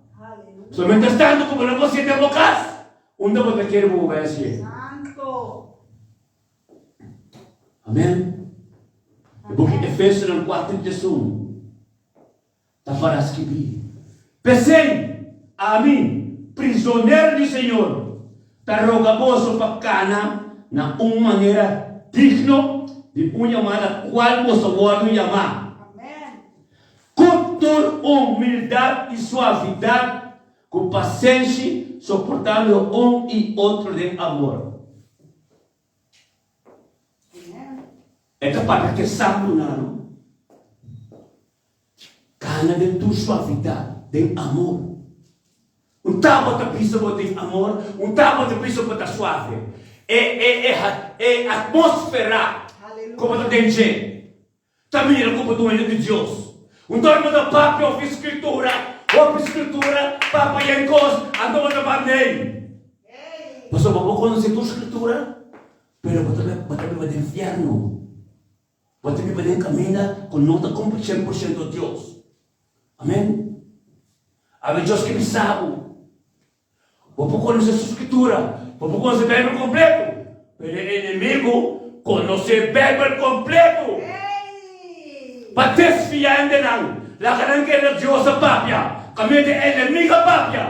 So mientras tanto ku bo no por hasié den bo kas, unda bo ta kere bo bai hasié? Amen. E buki Efesionan 4:31. Ta para skibí, P'esei, ami, prizonero di Señor, ta roga boso pa kana na un manera digno Di un yamada kual boso wòrdu yamá. Ku tur humildat i suavidat, ku pasenshi, soportando un i otro den amor. E ta papia ku e santunan, no? Kana den tur suavidat, den amor. Un tabua ta bisa bo den amor, un tabua ta bisa bo ta suave. E e e e atmosfera ku bo ta den dje ta mira ku bo dueño di Dios. Un tor bo ta papia hopi skritura, hopi skritura, papia yen kos, anto bo ta band'ei. Pasobra bo konosé tur skritura, pero bo ta bo ta biba den fièrnu. Bo ta biba den kaminda ku no ta kumpli 100% Dios. Amen. Awe Dios ke bisa bo. Bo por konosé su Skritura, bo por konosé Beibel kompleto, pero e enemigu konosé Beibel kompleto pa desviá hendenan, laga nan kere Dios a papia, kaminda e enemigu a papia.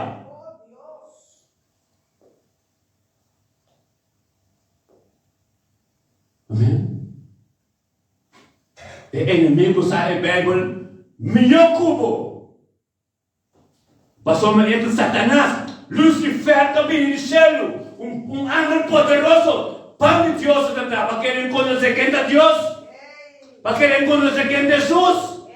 Amen. E enemigu sa e Bijbel mihó ku bo. Pasobra e ta Satanas, Lucifer ta bini di shelu, un, un angel poderoso, pan di Dios ta tra pa keren konosé ken ta Dios, pa keren konosé ken ta Hesus.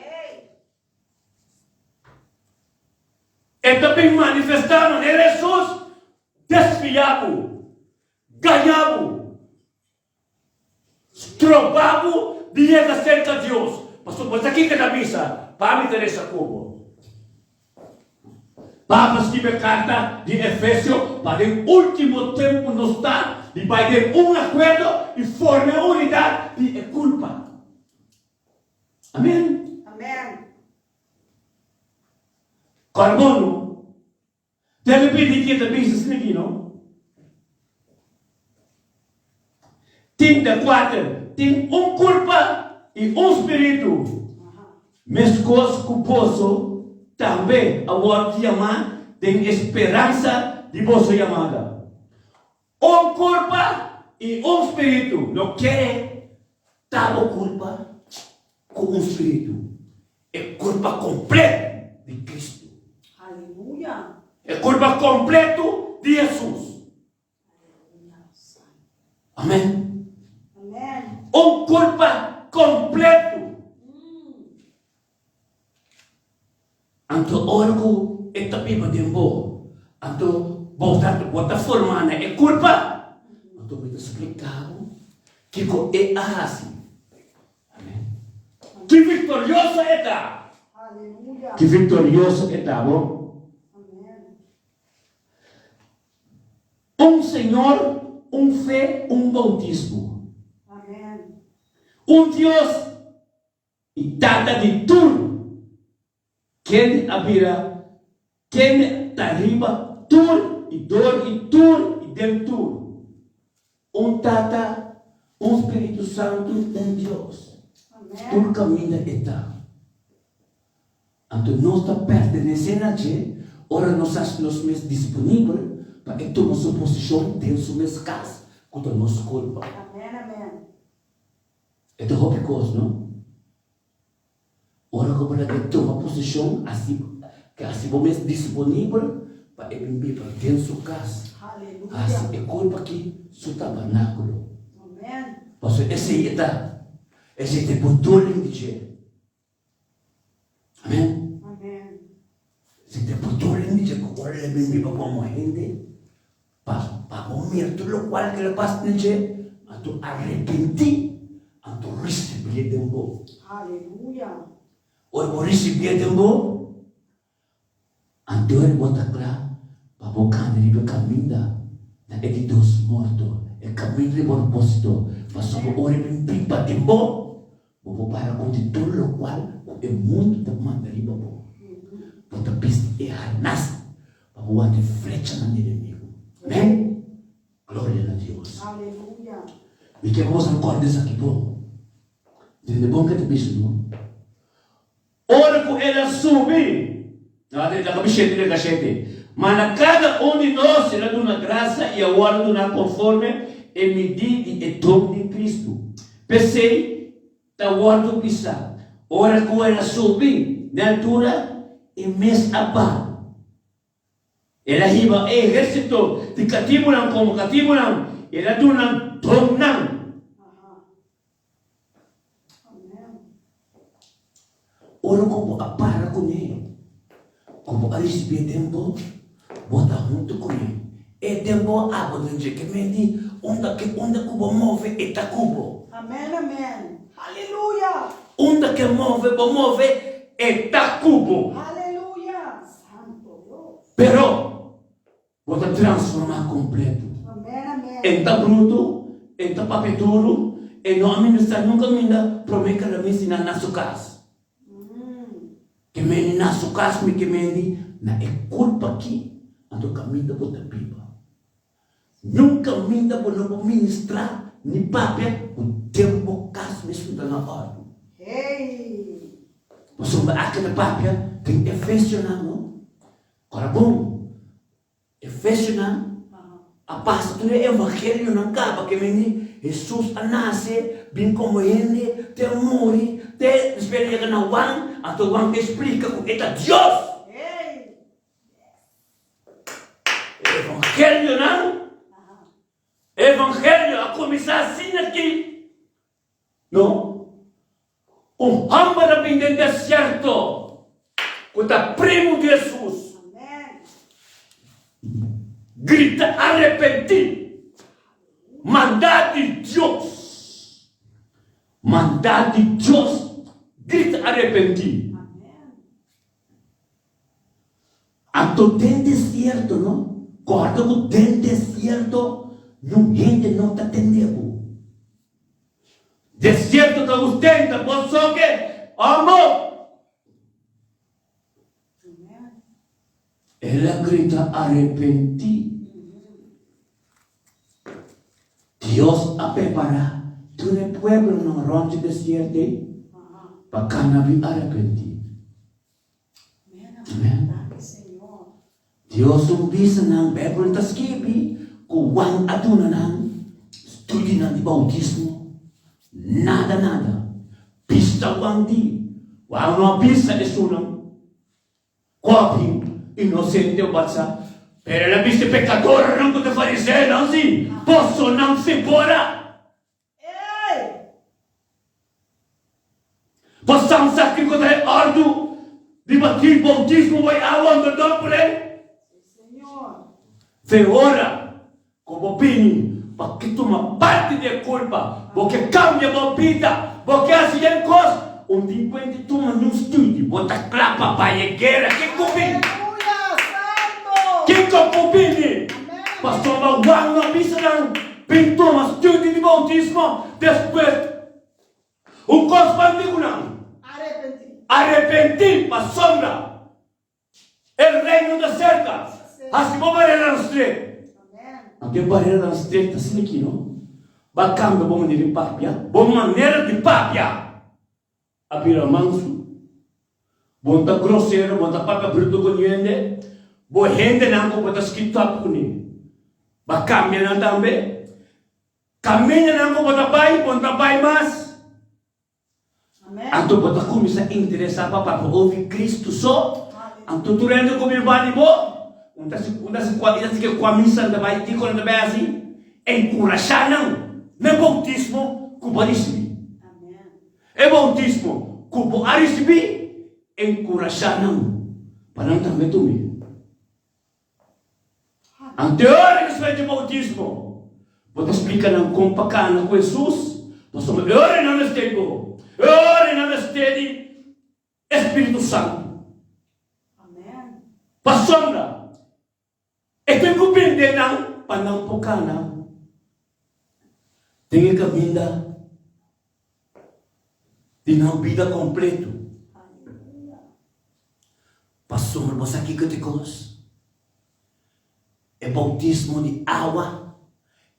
E ta bin manifestá manera Hesus, desviá bo, gañá bo. Stroba bo di yega serka Dios. Pasobra bo sa kiko ta bisa, Pa mi ta resa ku bo. Pablo skibi e karta di Efesio pa den ultimo tempu nos ta di bai den un akuerdo i forma e unidat di e kulpa. Amen. Kòrbono Debe pidi ki ta bisa asina aki no. Tin de kuater, tin un kurpa i un spiritu, meskos ku boso tambe a wòrdu yamá den e speransa di boso yamada. Un kurpa i un spiritu. No kere ta bo kurpa ku un spiritu, e kurpa kompletu di Kristu. E kurpa kompletu di Hesus. Amen. Un kurpa kompletu. Anto ora ku e ta biba den bo, anto bo ta bo ta forma na e kurpa. Anto mi ta splika bo kiko e a hasi. Amen. Ki viktorioso e ta! Ki viktorioso e ta, bo? Un Señor, un fe, un boutismo. Un Dios i Tata di tur kende a bira kende ta riba tur i dor di tur i den tur. Un Tata, un Spiritu Santu, un Dios. Tur kaminda e ta. Anto nos ta pertenesé na dje ora nos hasi nos mes disponibel pa e tuma su posishon den su mes kas, ku ta nos kurpa. E ta hopi kos, no? Ora ku bo ta ke tuma posishon, hasi ke hasi bo mes disponibel pa e bin biba den su kas. Hasi e kurpa aki su tabernákulo. Pasobra esei e ta. Esei ta e bedoeling di dje. Amen. Si te bedoeling di dje ku ora el a bin biba komo hende, pa pa bo mira tur lokual ku el a pasa den dje, anto arepentí, anto risibié den bo. Ora bo risibié den bo, Anto e bo ta kla pa bo kanda riba e kaminda na e di dos morto, e kaminda di propósito, pasobra ora e bin biba den bo, bo por para kontra tur lokual ku e mundu ta manda riba bo. Bo ta bisti e harnas pa bo wanta e flechanan di enemigu. Amén. Gloria na Dios. Mi ke pa boso rekòrda esaki bon. Tende bon ke ta bisa, no? Ora ku el a subi, laga mi shete den kashete, ma na kada un di nos el a duna grasa i a wòrdu duná konforme e midí di e don di Kristu. P'esei ta wòrdu bisa, Ora ku el a subi na altura, e mes a baha. El a hiba e ehérsito di katibunan komo katibunan, i el a duna nan donnan. Ora ku bo a para kuné, ku bo a risibié den bo, bo ta huntu kuné. E den bo, abo den dje. Ke men di, unda ke unda ku bo move, e ta ku bo. Amen, amen. Haleluya! Unda ke move bo move, e ta ku bo. Haleluya! Santo Dios. Pero, bo ta transformá kompleto. Amen, amen. E ta brutu, e ta papia duru, e no a ministrá nunka minda promé ku el a misiná na su kas. Ke mende na su kas mi ke mende na e kurpa aki, anto kaminda bo ta biba. Niun kaminda bo no por ministrá ni papia ku den bo kas mes no ta na òrdu. Pasobra aki ta papia den Efesionan no. Ora bon, Efesionan a pasa tur e evangelionan kaba ke mende Hesus a nase, bin komo hende, te a muri, te despues a yega na Juan, anto Juan ta splika ku e ta Dios. E evangelionan, e evangelio a kuminsá asina aki. No. Un hòmber a bin den desierto ku ta primu di Hesus. Grita, Arepentí! Mandá di Dios! Mandá di Dios! Grita, Arepentí! Anto den desierto no, kòrda ku den desierto niun hende no ta tende bo. Desierto ta ustenta bo soke amo. El a grita arepentí. Dios a prepará tur e pueblonan rònt e desierto ei pa kana bin arepentí. Amen. Dios un bisa nan, Bijbel ta skibi ku Juan a duna nan studinan di bautismo. Nada nada. Bisa Juan di, Juan no a bisa esunnan ku a bin inosente o batsa, pero el a bisa e pekadornan ku ta fariseonan si, bosonan si bora. Pasan sa kiko ta e òrdu di batí boutismo bai awa under dòmpel ei? Fe ora ku bo bini pa ke tuma parti di e kulpa, bo ke kambia bo bida, bo ke hasi den kos, un tin kuenti tuma niun studi, bo ta kla pa bai e guera. Kiko bini? Kiko ku bini? Pasobra Juan no a bisa nan bin tuma studi di boutismo despues. Un kos pa mi ku nan arepentí, pasobra e Reino ta serka. Hasi bo bareranan stret. Anto e bareranan stret ta asina aki, no? Bo a kambia bo manera di papia, bo manera di papia a bira mansu. Bo no ta grosero, bo no ta papia brutu ku niende. Bo hendenan ku bo ta skit tòp kuné, bo a kambia nan tambe. Kamindanan ku bo ta bai, bo no ta bai mas. Anto bo ta kuminsá interesá pa papia ovi Kristu so. Anto tur hende ku bin bani bo, un ta si un ta si kua i ta si ke kua misa nan ta bai, kiko nan ta bai hasi? Enkurashá nan na e boutismo ku bo a risibí. E boutismo ku bo a risibí, enkurashá nan pa nan tambe tum'é. Anteora despues di boutismo, bo ta splika nan kon pa kana ku Hesus, pasobra e ora nan mester di bo, e ora nan mester di e Spiritu Santu. Pasobra e tin ku binde nan pa nan por kana den e kaminda di nan bida kompleto. Pasobra bo sa kiko ta e kos? E boutismo di awa,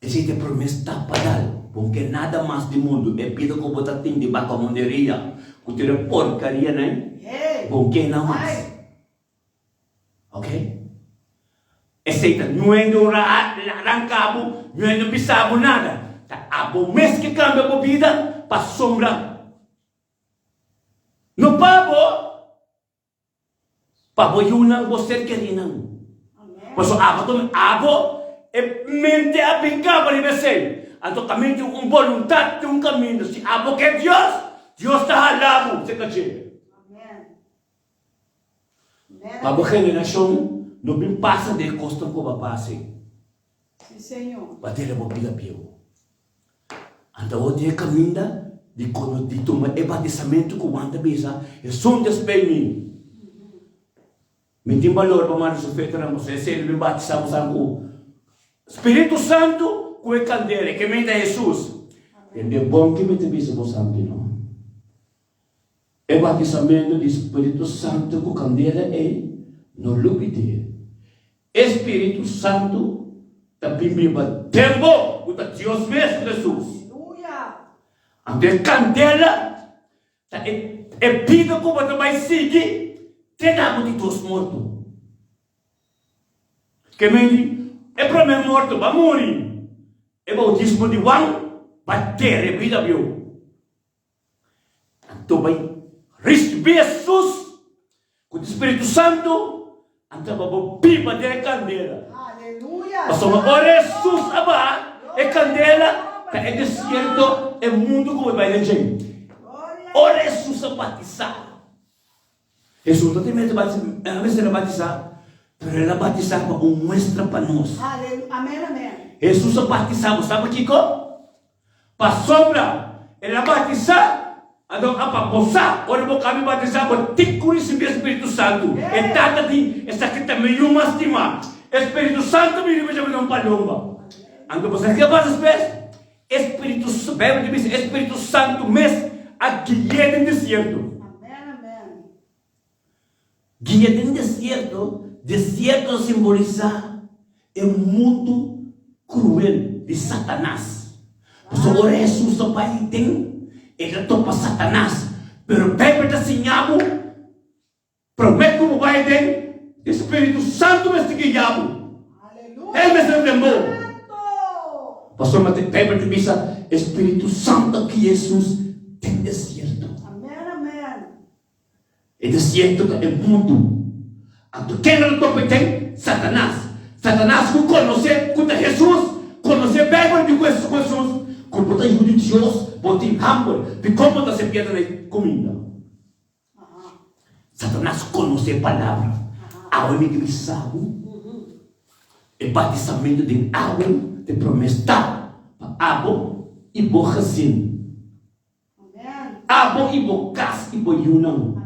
esei ta e promé stap pa dal. Bo no ke nada mas di mundu. E bida ku bo ta tin di bakamunderia, ku tur e porkarianan, bo no ke nan mas. Ok? Esei ta nuende un ranka bo, nuende bisa bo nada. Ta abo mes ke kambia bo bida. Pasobra no pa bo, pa bo yunan, bo ser kerinan. Pasobra abo ta abo e mente a bin kaba riba esei. Anto kaminda tin un boluntat, tin un kaminda. Si abo ke Dios, Dios ta hala bo serka dje. Pa bo generashon no bin pasa den e kosnan ku bo a pasa ei. Pa dera bo bida bieu. Anto awor den e kaminda di kono di tuma e batisamentu ku Juan ta bisa, Esun despei mi. Mi tin balor pa manda su fetenan pasobra esei lo bin batisa boso ku Spiritu Santu ku e kandela, ke mei ta Hesus. Tende bon ke mi ta bisa boso aki no. E batisamentu di Spiritu Santu ku kandela ei no lubid'é. E Spiritu Santu ta bin biba den bo, ku ta Dios mes ku Hesus. Anto e kandela ta e bida ku bo ta bai sigui te na bo di dos morto. Ke men di e promé morto ba muri, e boutismo di Juan ba tere bida bieu. Anto bai risibí Hesus ku di Spiritu Santu, anto pa bo biba den e kandela. Pasobra ora Hesus a baha e kandela ta e desierto, e mundu ku bo bai den dje. Ora Hesus a batisá, Hesus no tin mester a batisá, pero el a batisá pa un muestra pa nos. Hesus a batisá, bo sa pakiko? Pasobra el a batisá, anto a pa bo sa, ora bo kami batisá, bo tin ku risibí e Spiritu Santu. E Tata di, Esaki ta mi Yu mas stimá. E Spiritu Santu bini riba dje manera un palomba. Anto bo sa ke a pasa despues? E Spiritu, Beibel ta bisa, e Spiritu Santu mes a gui'é den desierto. Guia den desierto, Desierto ta simbolisá e mundu kruel di Satanas. Pasobra ora Hesus ta bai den, e ta topa Satanas. Pero Beibel ta siña bo, promé ku bo bai den, e Spiritu Santu mester guia bo. El mester den bo. Pasobra Beibel ta bisa, e Spiritu Santu a guia Hesus den desierto. E desierto ta e mundu. Anto ken lo topa ken? Satanas. Satanas ku konosé ku ta Hesus, konosé Beibel di ku Hesus, ku bo ta yu di Dios, bo tin hamber, dikon bo ta hasi piedra na e kuminda? Satanas konosé palabra. Awe mi ke bisa bo, e batisamentu den awe ta e promé stap pa abo i bo gezin. Abo i bo kas i bo yunan.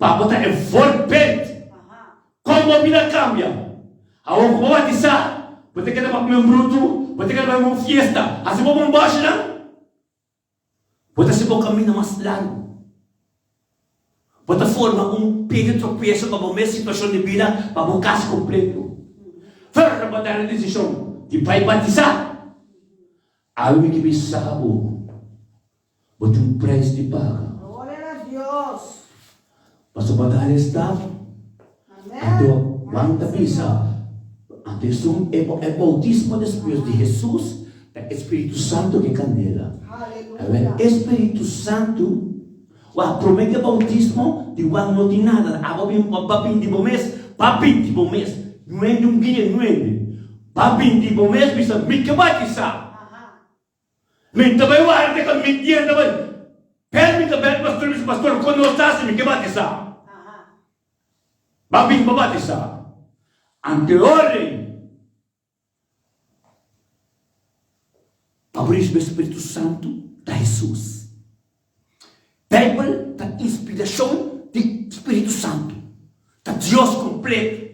Pa bo ta e voorbeeld kon bo bida kambia. Awor ku bo batisá, bo ta keda pa kume brutu, bo ta keda bai un fiesta, hasi bo bombòshinan, bo ta hasi bo kaminda mas largu. Bo ta forma un pie di tropieso pa bo mes situashon di bida, pa bo kas kompleto. Ferra bo ta e desishon di bai batisá. Awe mi ke bisa bo, bo tin un prijs di paga. Gloria na Dios. Pasobra bo ta arestá. Anto Juan ta bisa, anto esun e boutismo despues di Hesus ta e Spiritu Santu ke kandela. Aleluya. E Spiritu Santu, wak prome ke boutismo di Juan no tin nada, abo bin pa bindi bo mes, pa bindi bo mes, nuende un guia nuende. Pa bindi bo mes bisa, Mi ke batisá. Mi ta bai warda ka mi tienda bai. Bel mi ta bel pastor bisa, Pastor, kon nos ta hasi? Mi ke batisá. Ba bin pa batisá. Anteor ei, pa bo risibi Spiritu Santu ta Hesus. Beibel ta inspirashon di Spiritu Santu. Ta Dios kompleto.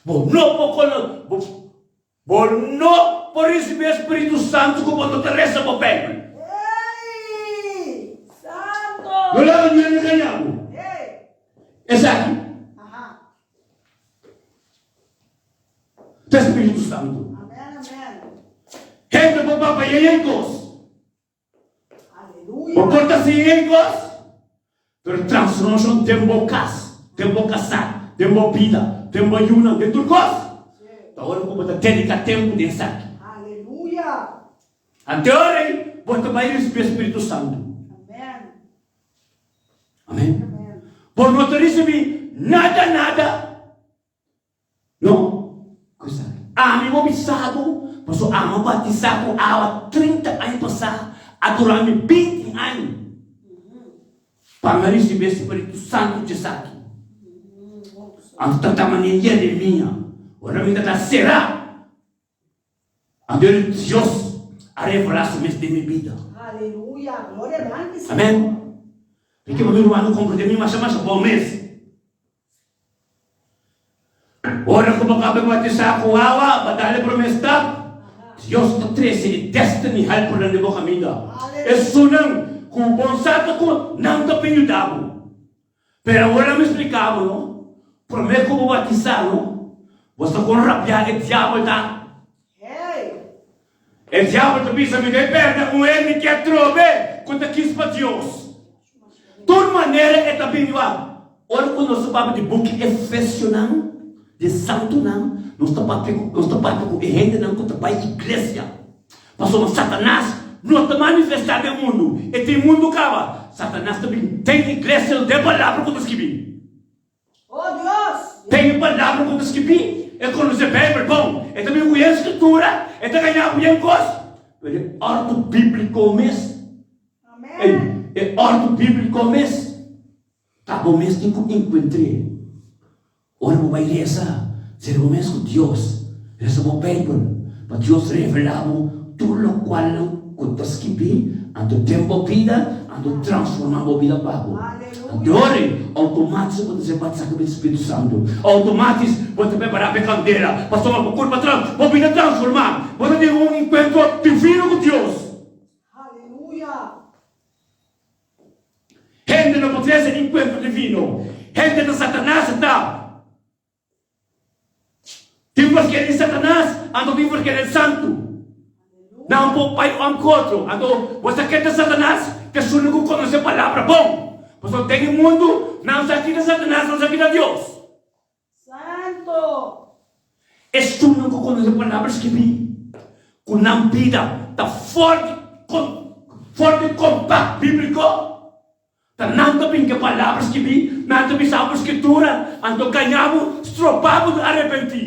Bo no por kono, bo, bo no por risibí e Spiritu Santu ku bo no ta resa bo Beibel. Hey! Santo! No laga niun hende gaña bo. Hey! Esaki Aha. ta Spiritu Santu. Amen, amen. Hende por papia yei kos. Aleluya. Bo por ta sin yei kos. Pero transformashon den bo kas, den bo kasá, den bo bida, den bo yunan, den tur kos, ta ora ku bo ta dediká tempu den esaki. Aleluya! Anteora ei. bo ta bai risibí e Spiritu Santu. Amen. Bo no ta risibí nada nada. No. Ku esaki. Ami bo bisa bo, pasobra ami a batisá ku awa 30 aña pasá, a dura mi 20 aña pa mi a risibí e Spiritu Santu djesaki. Anto ta ta manera Yeremia, ora mi ta ta será. Anto Dios a revelá su mes den mi bida. Aleluya, gloria danki Señor. Amen. Mi ke pa mi rumannan komprendé mi masha masha bon mes. Ora ku bo kaba batisá ku awa, bo dal e promé stap, Dios ta trese e destiny helpernan den bo kaminda. Esunnan ku bon sa ta ku nan ta bin yuda bo. Pero awor mi spliká bo no, promé ku bo batisá no, bo sa kon rabiá e diabel ta. E diabel ta bisa, Mi ta pèrdè un hende ke atrobe ku ta kis pa Dios. Tur manera e ta bini wak. Ora ku nos ta papia di buki Efesionan, di e santunan, nos ta papia ku nos ta papia ku e hendenan ku ta bai iglesia. Pasobra Satanas no ta manifestá den mundu, e tin mundu kaba. Satanas ta bin den iglesia den palabra ku ta skibí. Oh Dios! Den e palabra ku ta skibí, e konosé Beibel bon, e ta bin ku yen skritura, e ta gañá ku yen kos, pero e òrdu bíbliko mes, Amen! e òrdu bíbliko mes, Ta bo mes tin ku enkuentr'é. Ora bo bai resa, sera bo mes ku Dios. Resa bo Beibel pa Dios revelá bo tur lokualnan ku ta skibí anto den bo bida, anto transformá bo bida pa bo. Anto ora ei, outomátis bo ta ser batisá ku e Spiritu Santu. Outomátis bo ta prepará pa e kandela, pasobra bo kurpa trans, bo bida transformá. Bo ta tin un enkuentro divino ku Dios. Aleluya! Hende no por trese enkuentro divino. Hende ta Satanas ta. Tin por kere Satanas, anto tin por kere santu. Nan por bai un ku otro. Anto bo sa ken ta Satanas? Ta esun ku konosé palabra bon. Pasobra den e mundu nan sa kita Satanas, nan sa kita Dios. Santo! Esunnan ku konosé palabra skibí ku nan bida ta for di for di kompas bíbliko, ta nan ta bin ku e palabra skibí, nan ta bisa bo Skritura, anto gaña bo, stroba bo di arepentí.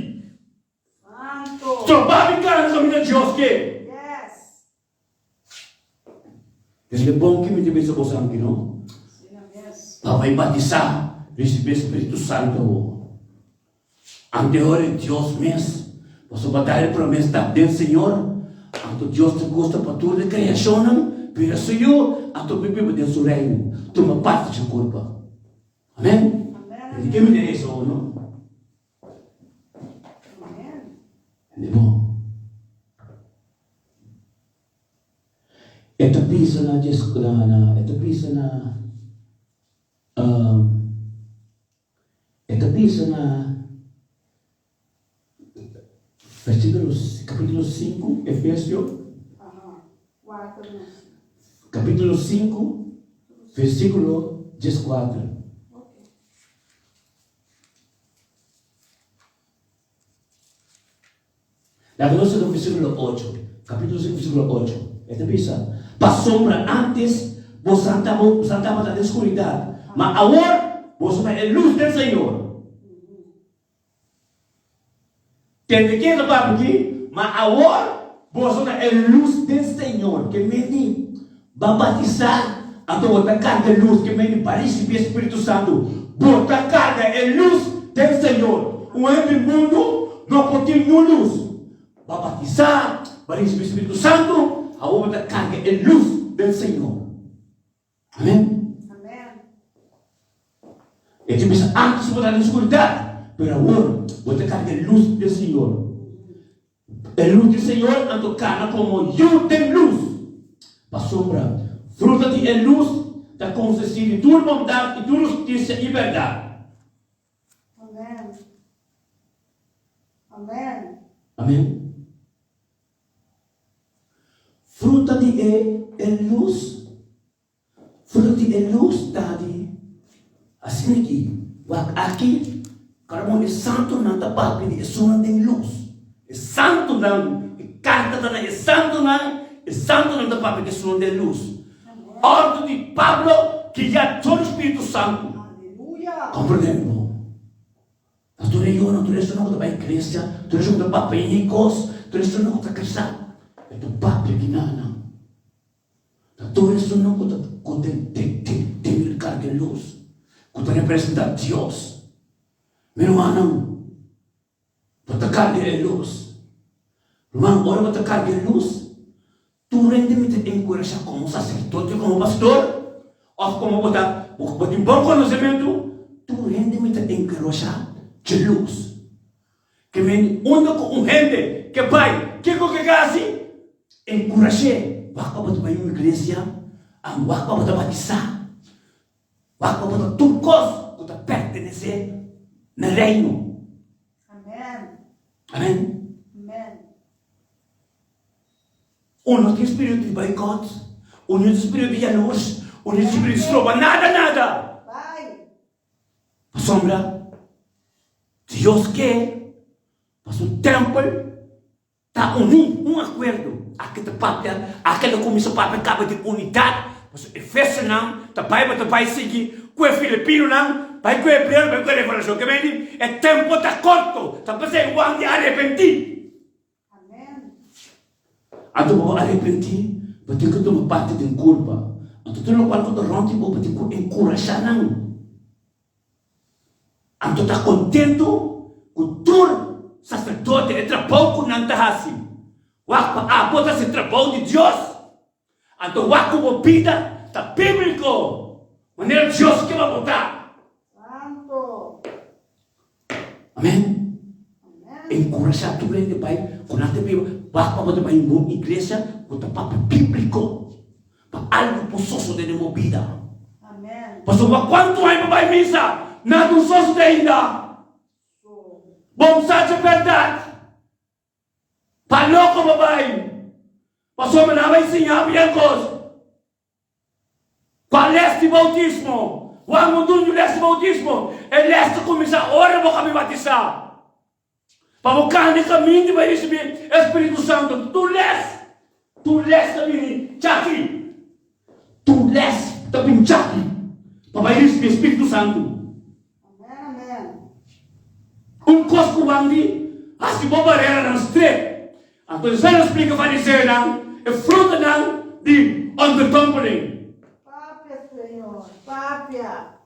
Santo! Stroba bo di kana kaminda Dios ke. Yes! Tende bon ki mi ta bisa boso anki no? Pa bai batisá, risibí Spiritu Santu awor. Ante ora e Dios mes, pasobra ta e promes ta den Señor, anto Dios ta gusta pa tur e kreashonnan bira su yu, anto mi biba den su reino, tuma parti dje kurpa. Amen? Tende ke mi ta resa awor no? Tende bon? E ta bisa na djes na na e ta bisa na e ta bisa na versíkulo kapítulo sinku Efesio kapítulo sinku versíkulo dieskuater. Laga nos lesa versíkulo ocho, kapítulo sinku versíkulo ocho. E ta bisa, Pasobra ántes boso tabata den skuridat, ma awor boso ta e lus den Señor. Tende ke ta papia aki? Ma awor boso ta e lus den Señor. Ke meni ba batisá, anto bo ta karga e lus. Ke meni ba risibí e Spiritu Santu, bo ta karga e lus den Señor. Un hende mundu no por tin niun lus. Ba batisá, ba risibí Spiritu Santu, awor bo ta karga e lus den Señor. Amen. E ta bisa, Antes bo ta den skuridat, pero awor bo ta karga e lus den Señor. E lus di Señor anto kana komo yu den lus. Pasobra fruta di e lus ta konsistí di tur bondat i tur hustisia i bèrdat. Amen. Amen. Amen. Fruta di e e lus, fruta di e lus ta di asina ki wak aki karbon e santunan ta papia di esunnan den lus. E santunan, e karta ta na e santunan. E santunan ta papia ku esunnan den lus. Òrdu di Pablo guiá dor di spiritu santu. Komprendé mi bon. Ta tur e yonan, tur esunnan ku ta bai iglesia, tur esun ku ta papia e kos, tur esunnan ku ta kasá, e ta papia di nan. Ta tur esunnan ku ta ku den den den den el karga e lus, ku ta representá Dios. Mi rumannan, bo ta karga e lus. Ruman, ora bo ta karga e lus, tur hende mi ta enkurashá komo saserdote, komo pastor, òf komo bo ta bo tin bon konosementu, tur hende mi ta enkurashá dje lus. Ke men unda ku un hende ke bai, kiko ke ka hasi? Enkurash'é, wak pa bo ta bai un iglesia, wak pa bo ta batisá. Wak pa bo ta tur kos ku ta pertenesé na Reino. Amen. Amen. Amen. Un no tin spiritu di boikot, un no tin spiritu di yalurs, un no tin spiritu di stroba nada nada. Bai. Pasobra Dios ke pa su tèmpel Ta uní, un akuerdo. Aki ta papia, aki lo kuminsá papia kaba di unidat, pasobra Efesionan ta bai bo ta bai sigui ku e Filipinonan, bai ku e Hebreonan, bai ku e Revelashon. Ke mei di e tempu ta korto, ta p'esei Juan di arepentí. Anto bo por arepentí, bo tin ku tuma parti den kulpa. Anto tur lokual ku ta rònt di bo, bo tin ku enkurashá nan. Anto ta kontentu ku tur saserdote e trabou ku nan ta hasi. Wak pa abo ta hasi trabou di Dios. Anto wak ku bo bida ta bíbliko, manera Dios ke pa bo ta. Amen. Enkurashá tur hende bai ku nan ta biba. Wak pa bo ta bai un bon iglesia ku ta papia bíbliko. Pa algu por sosode den bo bida. Pasobra kuantu aña bo bai misa, nada no sosode ainda. Bo sa dje bèrdat. Pa loko bo bai. Pasobra nan a bai siña bo yen kos. Kua lès di boutismo? Juan no duna yu lès di boutismo. E lès ta kuminsá ora bo kaba batisá. Pa bo kanda e kaminda di bai risibí e Spiritu Santu. Tur lès, tur lès ta bini djaki. Tur lès ta bin djaki pa bai risibí e Spiritu Santu. Un kos ku Juan di, hasi bo bareranan stret. Anto Hesus a splika fariseonan e frutanan di onderdompeling. Papia, Señor, papia.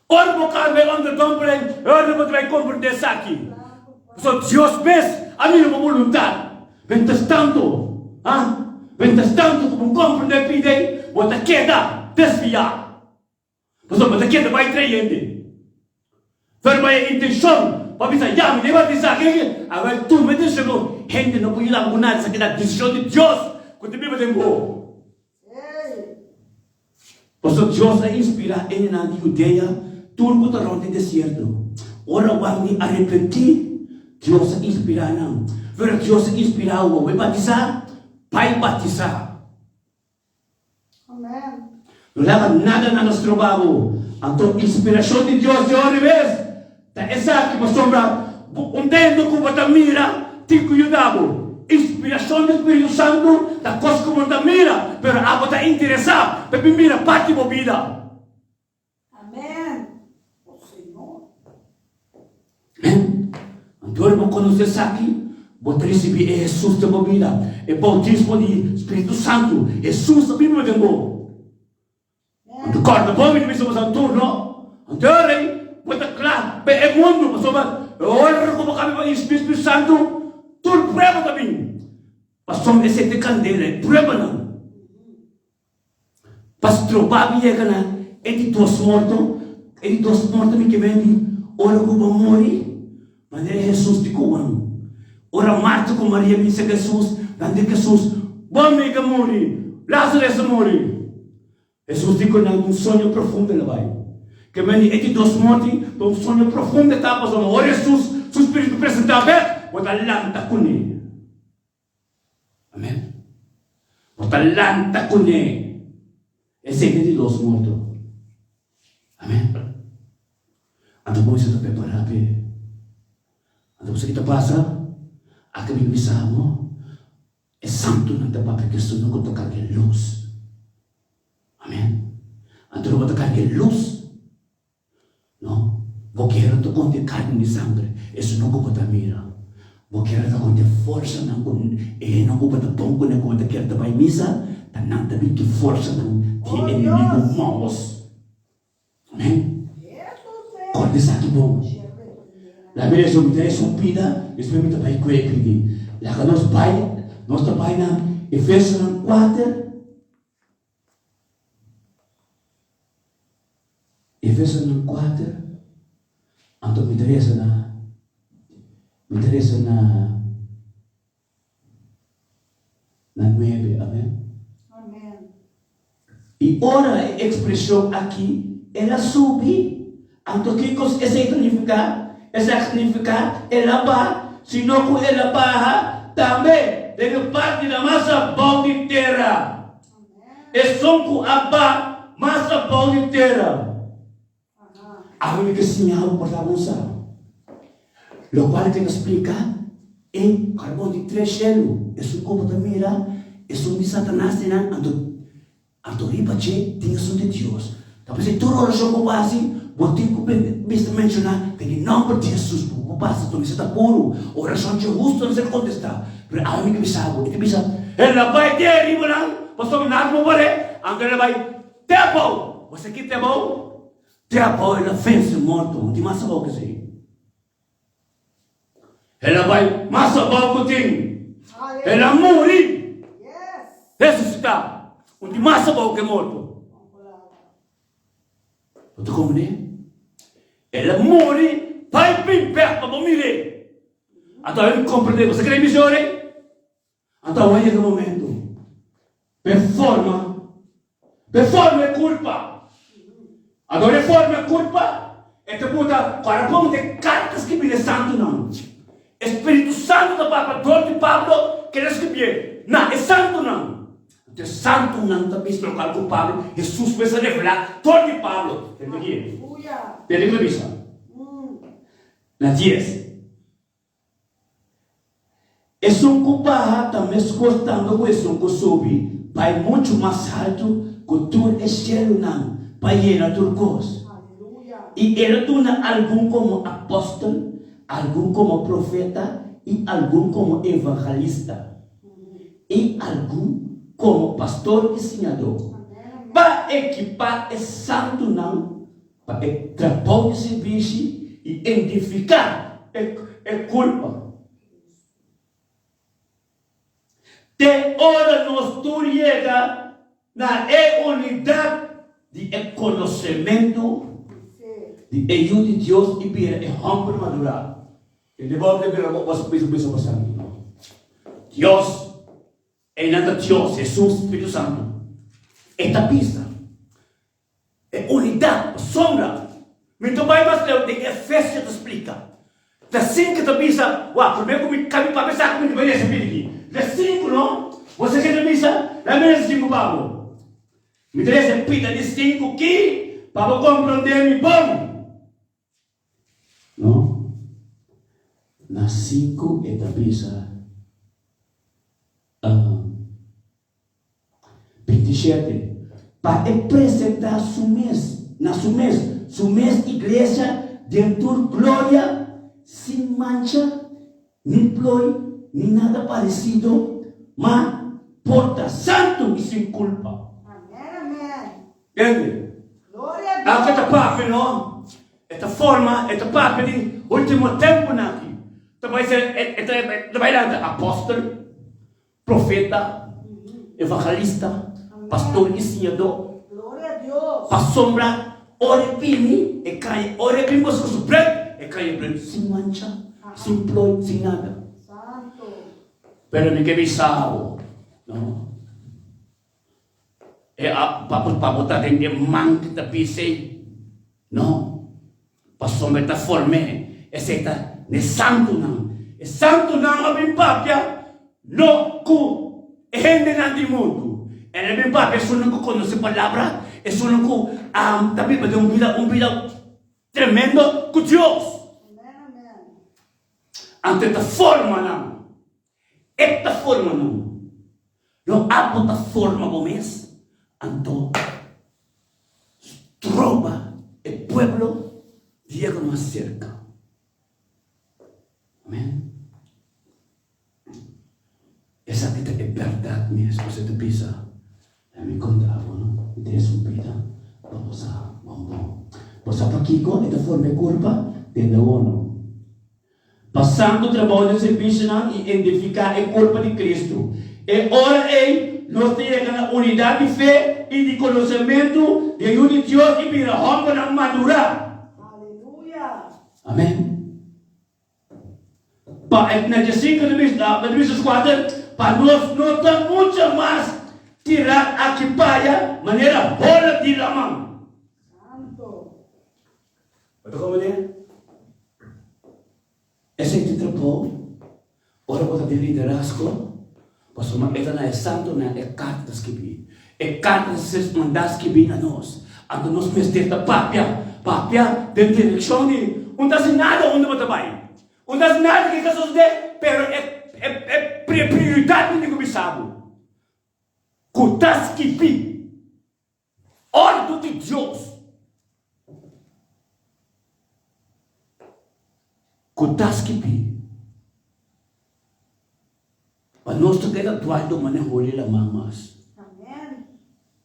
Ora bo kaba e onderdompeling, e ora bo ta bai komprendé esaki. Pasobra Dios mes a mira bo boluntat. Mientras tanto, ha, mientras tanto ku bo komprendé pida ei, bo ta keda desviá. Pasobra bo ta keda bai trae hende. Pero bo e intenshon pa bisa, Ya, mi ta batisá. Ke? Awor tuma e desishon ku hende no por yuda bo ku nada. Esaki ta desishon di Dios ku ta biba den bo. Pasobra Dios a inspirá hendenan di Judea tur ku ta rònt e desierto. Ora Juan di arepentí, Dios a inspirá nan. Pero Dios a inspirá bo bai batisá? Bai batisá! No laga nada nada stroba bo. Anto inspirashon di Dios di ora bes ta esaki pasobra bo un dendo ku bo ta mira tin ku yuda bo. Inspirashon di Spiritu Santu ta kos ku bo no ta mira pero abo ta interesá pa bin mira parti bo bida. Amen. O Señor. Amen. Anto ora bo konosé esaki, bo ta risibí e Hesus den bo bida, e boutismo di Spiritu Santu. Hesus ta biba den bo. Anto kòrda bo mi ta bisa boso tur, no? Anto e ora ei bo ta kla pa e mundu, pasobra e ora ku bo kaba pa Spiritu Santu, tur prueba ta bin. Pasobra esei ta e kandela, e pruebanan. Pa stroba mi yega na e di dos morto, e di dos morto mi ke men di ora ku bo muri, manera Hesus di ku Juan. Ora Marta ku Maria bisa Hesus, nan di Hesus, Bo amiga muri, Lazarus a muri. Hesus di ku nan, Un soño profundo el a bai. Ke men di e di dos morti ta un soño profundo e ta pasobra ora Hesus su spiritu presenta bek, bo ta lanta kuné. Amen. Bo ta lanta kuné e sete di dos morto. Amen. Anto bo mester ta prepará p'e. Anto bo sa ki ta pasa? Aki mi bisa bo. E santunan ta papia ku esunnan ku ta karga e lus. Amen. Anto lo bo ta karga e lus. No. Bo guera ta kontra e karni ni sangre, esunnan ku bo ta mira. Bo guera ta kontra e forsanan ku e hendenan ku bo ta bon kuné, ku bo ta kere ta bai misa, ta nan ta bin ki forsanan di e enemigu maos. Amen. Kòrda esaki bon. La mira eso, mi ta resa un pida, despues mi ta bai kue e pidi. Laga nos bai, nos ta bai na Efesonan kuater. Efesonan kuater, anto mi ta resa na, mi ta resa na. Na nuebe, amen. Amen. I ora e ekspreshon aki el a subi, anto kiko esei ta nifiká? Esaki ta nifiká el a baha, sino ku el a baha tambe den e partinan mas abou di tera. Esun ku a baha mas abou di tera. Awe mi ke siña bo por ta bon sa. Lokual ke ta splika e karbon di tres shelu, esun ku bo ta mira, esun di Satanas einan, anto anto riba dje tin esun di Dios. Ta p'esei tur orashon ku bo hasi, bo tin ku mester menshoná den e nòmber di Hesus bo bo pasa, to mester ta puru. Orashon dje hustu no ser kontestá. Pero awe mi ke bisa bo, e ta bisa, El a bai te riba nan, pasobra nan ku bo par'é, anto el a bai Te abou! Bo sa ki te abou? Te abou el a vense morto. No tin mas abou ke esei. El a bai mas abou ku tin. El a muri. Resusitá. No tin mas abou ke morto. Bo ta komprendé? El a muri bai bin bèk pa bo mir'é. Anto el komprendé. Bo sa kere mi señor ei? Anto awor yega momento p'e forma, p'e forma e kurpa. Anto ora e forma e kurpa, e ta buta kora bon den karta skibí n'e santunan. E Spiritu Santu ta papia dor di Pablo keda skibié na e santunan. Anto e santunan ta bisa lokual ku Pablo, Hesus mes a revelá dor di Pablo. Tende aki, tende ki ta bisa na dies. Esun ku baha ta meskos tambe ku esun ku subi bai muchu mas haltu ku tur e shelunan pa yena tur kos. I el a duna algun komo apòstel, algun komo profeta i algun komo evangelista i algun komo pastor i siñadó, pa ekipá e santunan Pa e trabou di sirbishi i edifiká e kulpa. Te ora nos tur yega na e unidat di e konosementu di e Yu di Dios i bira e hòmber madurá. Tende bo ta bira bo bisa bisa bo santu. Dios, einan ta Dios, Hesus, Spiritu Santu. E ta bisa. E unidat pasobra mi ta bai mas leu den Efesio ta splika. Ta sinku ta bisa, wak, prome ku mi kabi papia sa ku mi ta bai lesa bini aki. La sinku no, bo sa ke ta bisa? La mi lesa sinku pa bo. Mi ta lesa pida di sinku ki pa bo kompronde mi bon. No. Na sinku e ta bisa, 27, pa e presentá su mes, na su mes, su mes iglesia den tur gloria, sin mancha, ni ploi, ni nada paresido, ma por ta santu i sin kulpa. Amen, amen. Tende? Gloria a Dios. Aki ta papia, no? E ta forma, e ta papia di ultimo tempunan aki. Ta bai ser, e ta bai lanta apòstel. Profeta, evangelista, pastor i siñadó. Pasobra ora e bini, e kai, ora e bini boso ku su bret, e kai e bret sin mancha, sin plooi, sin nada. Pero mi ke bisa bo, no, e a pa bo ta den e man ki ta bisa ei, no, pasobra e ta form'é, esei ta n'e santunan. E santunan a bin papia no ku e hendenan di mundu. El a bin papia esunnan ku konosé palabra, esunnan ku ta biba den un bida, un bida tremendo ku Dios. Anto e ta forma nan, e ta forma nan. No abo ta forma bo mes, anto stroba e pueblo di yega mas serka. Amen. Esaki ta e bèrdat mes ku se ta bisa. Laat mi konta abo no, mi ta esun bida pa bo sa bon bon. Bo sa pakiko e ta forma e kurpa? Tende awor no. Pasando trabou den servisionan i edifiká e kurpa di Kristu. E ora ei nos ta yega na unidat di fe i di konosementu di e Yu di Dios i bira hòmbernan madurá. Amèn. Pa e na djesinku ta bisa, ta bisa skuater, pa nos no ta mucha mas tirá aki p'aya manera bola di laman. Bo ta komprendé? Esei ta trabou ora bo ta den liderazgo, pasobra e ta na e santunan e karta ta skibí. E karta ta ser mandá skibí na nos, anto nos mester ta papia, papia den direkshon di un ta hasi nada unda bo ta bai, un ta hasi nada ke ta sosodé, pero e e e prioridat mi tin ku bisa bo ku ta skibí. Ordu di Dios ku ta skibí pa nos ta keda dualdo manera holi laman mas.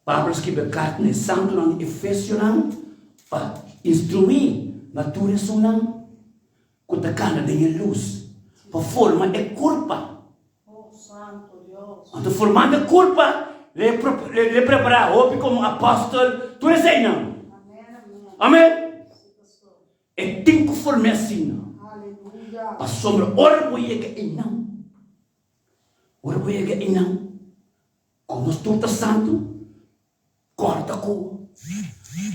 Pablo a skibi e karta na e santunan di Efesionan pa instruí na tur esunnan ku ta kana den e lus pa forma e kurpa. Anto formando e kurpa, le le prepará hopi komo apòstel, tur eseinan. Amen. E tin ku form'é asina. Pasobra ora bo yega einan, ora bo yega einan, ku nos tur ta santu, Kòrda ku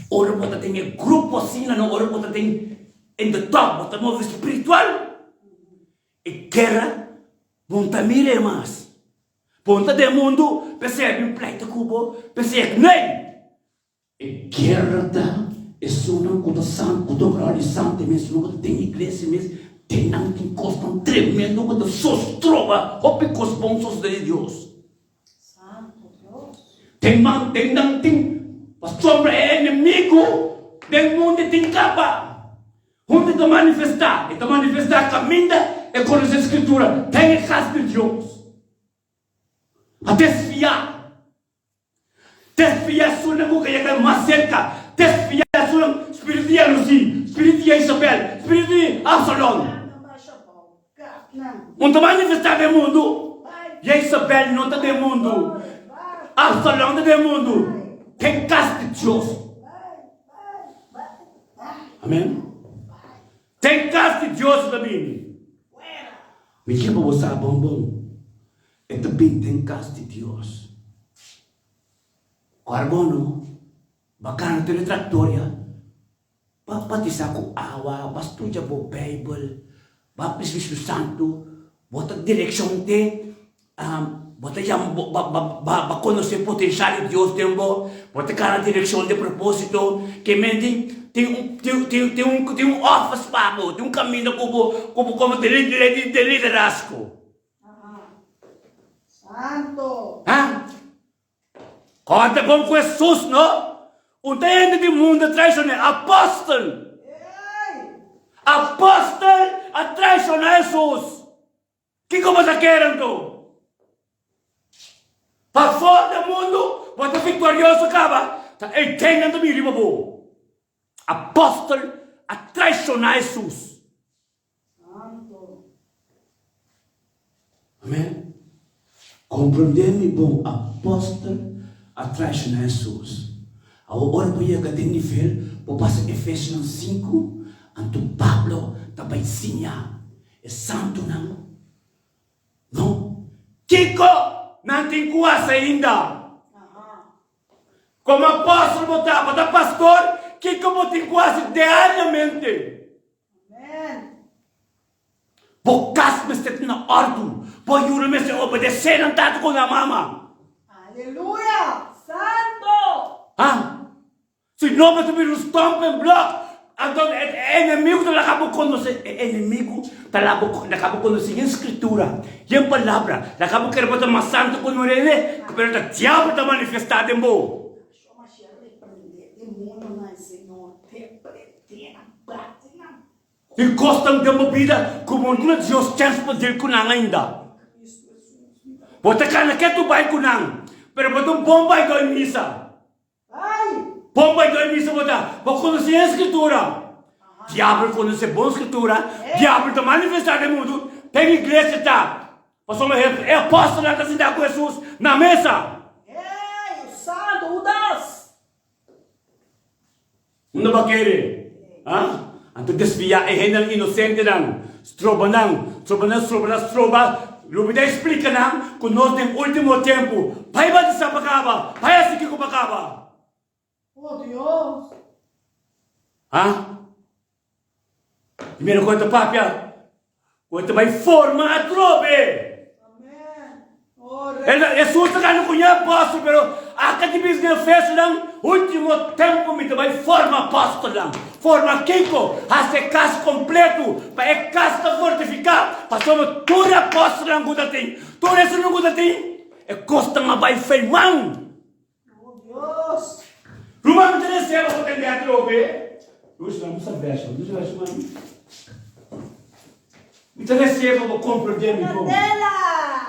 ora bo ta den e grupo asina no ora bo ta den in the top bo ta move spiritual e guera bo no ta mira e mas bo no ta den mundu p'esei a bin pleita ku bo p'esei nee e guera ta esunnan ku ta san ku ta ora di santu mes esunnan ku ta den iglesia mes den nan tin kosnan tremendo ku ta sostroba hopi kos bon sosode di Dios. Den man den nan tin pasobra e enemigu den mundu tin kaba. Huntu ta manifestá, e ta manifestá kaminda e konosé Skritura den e kas di Dios. Pa desviá, desviá esunnan ku ka yega mas serka, desviá esunnan spiritu di yalusí, spiritu di Isabel, spiritu di Absalon. Un ta manifestá den mundu, Jezabel no ta den mundu, Absalon ta den mundu, den kas di Dios. Amen. Den kas di Dios e ta bini. Mi ke pa bo sa bon bon, e ta bini den kas di Dios. Ora bo no, bakana tur e traktoria. Ba batisa ku awa, ba studia bo Beibel, ba pidi Spiritu Santu, bo ta direkshon te, bo ta yama bo ba ba ba konosé potenshal di Dios den bo, bo ta kana direkshon di proposito, ke men tin tin un tin tin tin un tin un office pa bo, tin un kaminda ku bo ku bo komo di di liderazgo. Santo. Ha? Kòrda bon ku Hesus no un ta hende di mundu a traishoná apòstel. Apòstel a traishoná Hesus. Kiko bo ta kere anto? Pafó den mundu bo ta viktorioso kaba, ta ei tennan ta bini riba bo. Apòstel a traishoná Hesus. Amen. Komprendé mi bon, apòstel a traishoná Hesus. Awor ora bo yega den nivel, bo pasa Efesionan sinku, anto Pablo ta bai siña e santunan, no, kiko nan tin ku hasi ainda. Komo apòstel bo ta, bo ta pastor, kiko bo tin ku hasi diariamente? Bo kas mester ta na òrdu. Bo yunan mester obedesé nan tata ku nan mama. Aleluya! Santo! Ha? Si no bo ta bira un stumping block. Anto e enemigu ta laga bo konosé, e enemigu ta laga bo laga bo konosé yen Skritura, yen Palabra, laga bo kere bo ta mas santu ku no rende, pero ta diabel ta manifestá den bo. Tin kosnan den bo bida ku bo no duna Dios chèns pa dil ku nan ainda. Bo ta kana ketu bai ku nan, pero bo ta un bon baidó i misa. Bon baidó i misa bo ta. Bo konosé e Skritura. Diabel konosé bon Skritura. Diabel ta manifestá den mundu. Den iglesia ta. Pasobra e apòstelnan ta sintá ku Hesus na mesa. Unda bo a kere? Ha? Anto desviá e hendenan inosentenan, stroba nan, stroba nan, stroba nan, stroba, lubidá i splika nan ku nos den último tempu. Bai batisá pa kaba, bai hasi kiko pa kaba. Oh Dios! Ha? I mira ku e ta papia, ku e ta bai forma atrobe. Hesus ta gana ku ña apòstel, pero aka di bis den Efesonan, último tempu mi ta bai forma apòstelnan. Forma kiko? Hasi e kas kompletu, pa e kas ta fortifiká, pasobra tur e apòstelnan ku ta tin, tur esunnan ku ta tin, e kosnan a bai fei man. Ruman mi ta desea pa bo tende atrobe. Luis nan busa verso, busa verso mami. Mi ta desea pa bo komprende mi bon.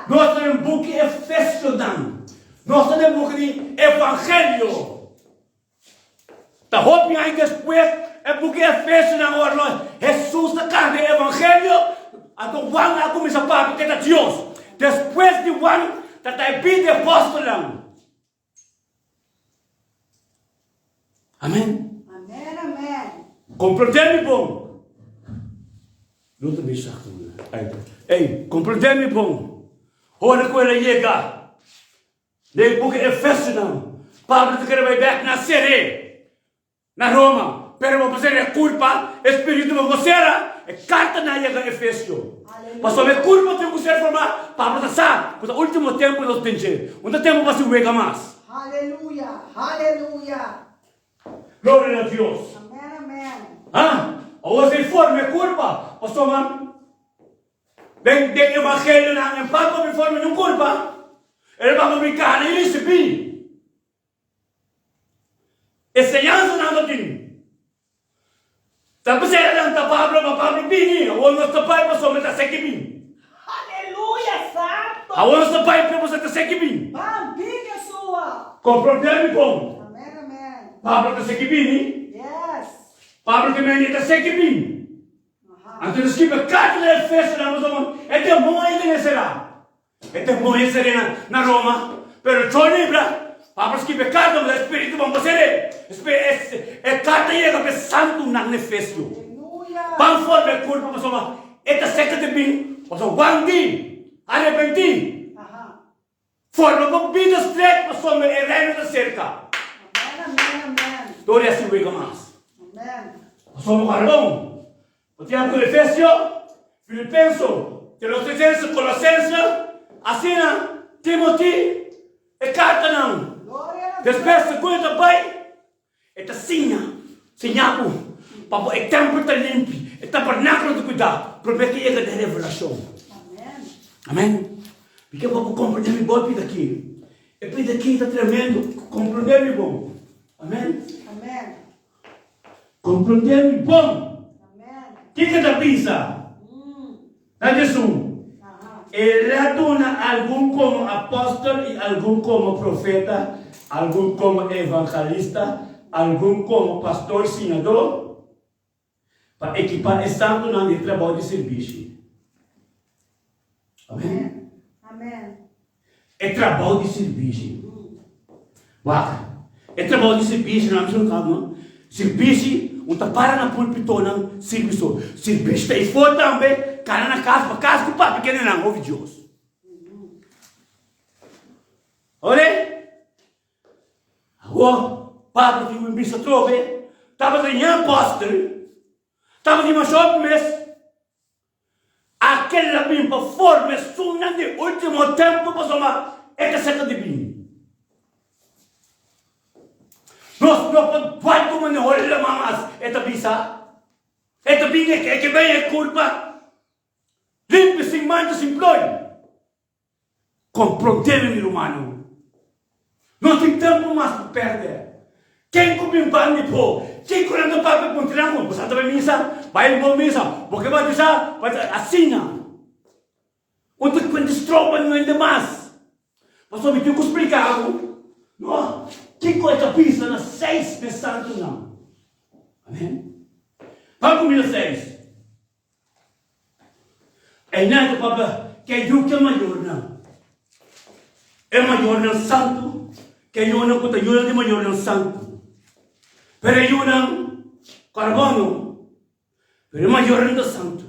Nos ta den buki Efesionan. Nos ta den buki di Evangelio. Ta hopi aña despues e buki Efesionan ora nos Hesus ta kanta e Evangelio, anto Juan a kuminsá papia ke ta Dios. Despues di Juan ta ta e bida di apòstelnan. Amen. Amen, amen. Komprendé mi bon. No ta bisa Ey, komprendé mi bon. Ora ku el a yega. Den e buki Efesionan, Pablo ta kere bai bek na ser'é na Roma, pero bo por e kurpa, e spiritu bo por sera, e karta nan a yega Efesio. Pasobra e kurpa tin ku ser formá, Pablo ta sa ku ta ultimo tempu nos den dje, no ta tempu pa si wega mas. Haleluya, haleluya. Gloria na Dios. Amen, amen. Ha? Awor si forma e kurpa, pasobra Den den evangelionan en pa komi forma di un kurpa, el pa komi karni i risibí e señansanan ta tin. Ta p'esei a lanta Pablo pa Pablo bini, awor nos ta bai pasobra ta seki bin. Aleluya santo. Awor nos ta bai pasobra ta seki bin. Ban bin Yeshua. Komprondé mi bon. Amen amen. Pablo ta seki bini. Yes. Pablo ta mende ta seki bin. Anto nos kiba karta na Efeso nan pasobra e demoño den e sera. E demoño sera na na Roma, pero John libra, Pablo skibi e karta pasobra e spiritu bon pa sera e. E karta yega pa e santunan na Efesio. Ban forma e kurpa pasobra e ta seka di bin, pasobra Juan di, Arepentí, forma bo bida stret pasobra e reino ta serka. Gloria si wega mas. Pasobra bo kara bon. Bo tin ku Efesio, Filipenso, Telosesense, Kolosense, asina Timothy e kartanan. Despues segun e ta bai, e ta siña, siña bo pa bo e tèmpel ta limpi, e tabernákulo ta kuidá, promé ke yega den revelashon. Amen. Mi ke pa bo komprendé mi bon e pida aki. E pida aki ta tremendo. Komprendé mi bon. Amen. Komprendé mi bon. Kiko ta bisa? Na Jesus. El a duna algun komo apòstel i algun komo profeta, algun komo evangelista, algun komo pastor i siñadó, pa ekipá e santunan di e trabou di sirbishi. Amen. E trabou di sirbishi. Wak, e trabou di sirbishi nan bisa kaba no. Sirbishi, un ta para na pulpitonan sirbi so. Sirbishi ta ifo tambe, kana na kas pa kas ku papia kendenan hopi Dios. Ore? Awor, Pablo tin un bisa trobe, tabata ña apòstel, tabatin masha hopi mes. Akel a bin pa forma esunnan di ultimo tempu pasobra e ta serka di bini. Nos no por bai ku manera holi laman mas, e ta bisa. ta bin e ke bay e kurpa limpi sin mancha sin ploi. Komprondé mi rumannan. No tin tempu mas pa pèrdè. Ken ku bin ban di bo? Kiko nan ta papia kontra nan ku bo sa ta bai misa? Bai bo misa, bo ke batisá? Asina. Un ta kuenta stroba no hende mas. Pasobra mi tin ku splika bo, no, kiko e ta bisa na seis den santunan. Amen. Ban ku mi na seis. Einan ta papia ke yu ke mayornan. E mayornan santu ke yunan ku ta yunan di mayornan santu. Pero e yunan kòrbono. Pero e mayornan ta santu.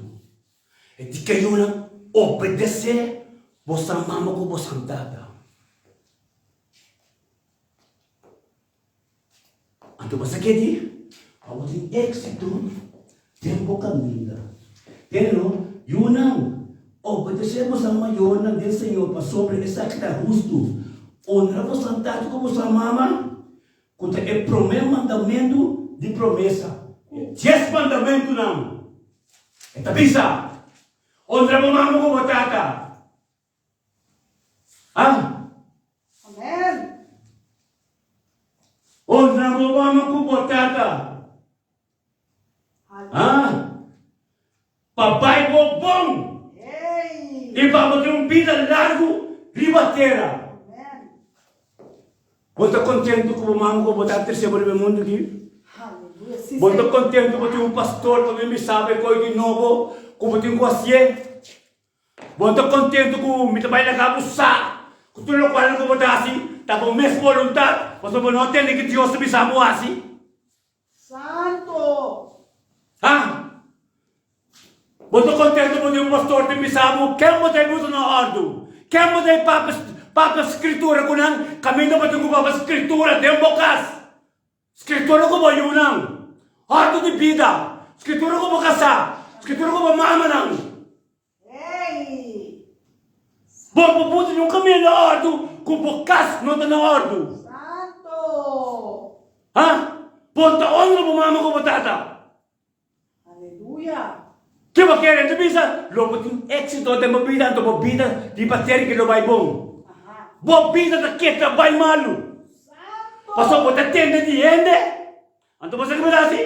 E di ke yunan obedesé boso mama ku boso tata. Anto bo sa ke di? Pa bo tin éksito den bo kaminda. Pero, yunan, obedesé boso mayornan den Señor pasobra esaki ta hustu. Onra boso tata ku boso mama, ku ta e promé mandamentu di promesa. E dies mandamentunan, e ta bisa, Onra bo mama ku bo tata. Ah. Amen. Honra bo mama ku bo tata. Ah. Pa bai bo bon. Hey. I pa bo tin un bida largu riba tera. Amen. Bo ta kontentu ku bo mama ku bo tata trese bo riba e mundu aki? Hallelujah. Si, Bo ta Señor. kontentu bo tin un pastor pa bin bisa bo e kos di nobo ku bo tin ku hasié? Bo ta kontentu ku mi ta bai laga bo sa ku tur lokual ku bo ta hasi ta bo mes boluntat, pasobra bo no a tende ke Dios ta bisa bo hasi? Santo! Ha? Bo ta kontentu bo tin un pastor ta bisa bo ken bo ta e buta na òrdu? Ken bo ta e papia papia skritura ku nan? Kaminda bo tin ku papia skritura den bo kas. Skritura ku bo yunan, òrdu di bida, skritura ku bo kasá, skritura ku bo mamanan. Bo por buta di un kaminda na òrdu ku bo kas no ta na òrdu. Ha? Bo ta onra bo mama ku bo tata. Ke bo kere? Ta bisa, lo bo tin éksito den bo bida, anto bo bida di bateria ke lo bai bon. Bo bida ta keda bai malu. Pasobra bo ta tende di hende, anto bo sa ke bo ta hasi?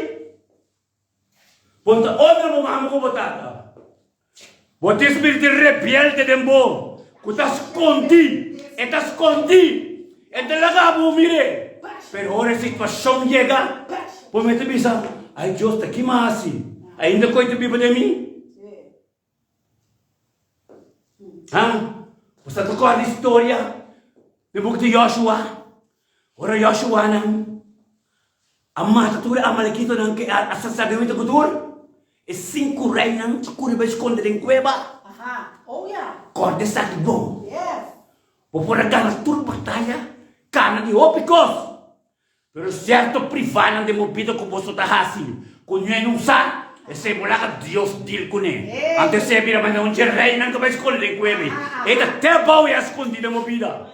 Bo ta onra bo mama ku bo tata. Bo tin spiritu rebelde den bo ku ta skondi, e ta skondi, e ta laga bo mir'é. Pero ora e situashon yega, bo mester bisa, Ai Dios, ta ki mi a hasi? Ainda ku e ta biba den mi? Ha? Bo sa ta kòrda historia den buki di Joshua? Ora Joshuanan A mata tur e amalekitanan ku a saserdote ku tur e sinku reinan ku kuri bai skonde den kueba. Kòrda esaki bon, Bo por a gana tur bataya, gana di hopi kos, pero sierto privanan den bo bida ku boso ta hasi ku niun no sa, esei bo laga Dios dil kuné. Anto esei a bira manera un dje reinan ku bai skonde den kueba ei ta te abou i a skondi den bo bida.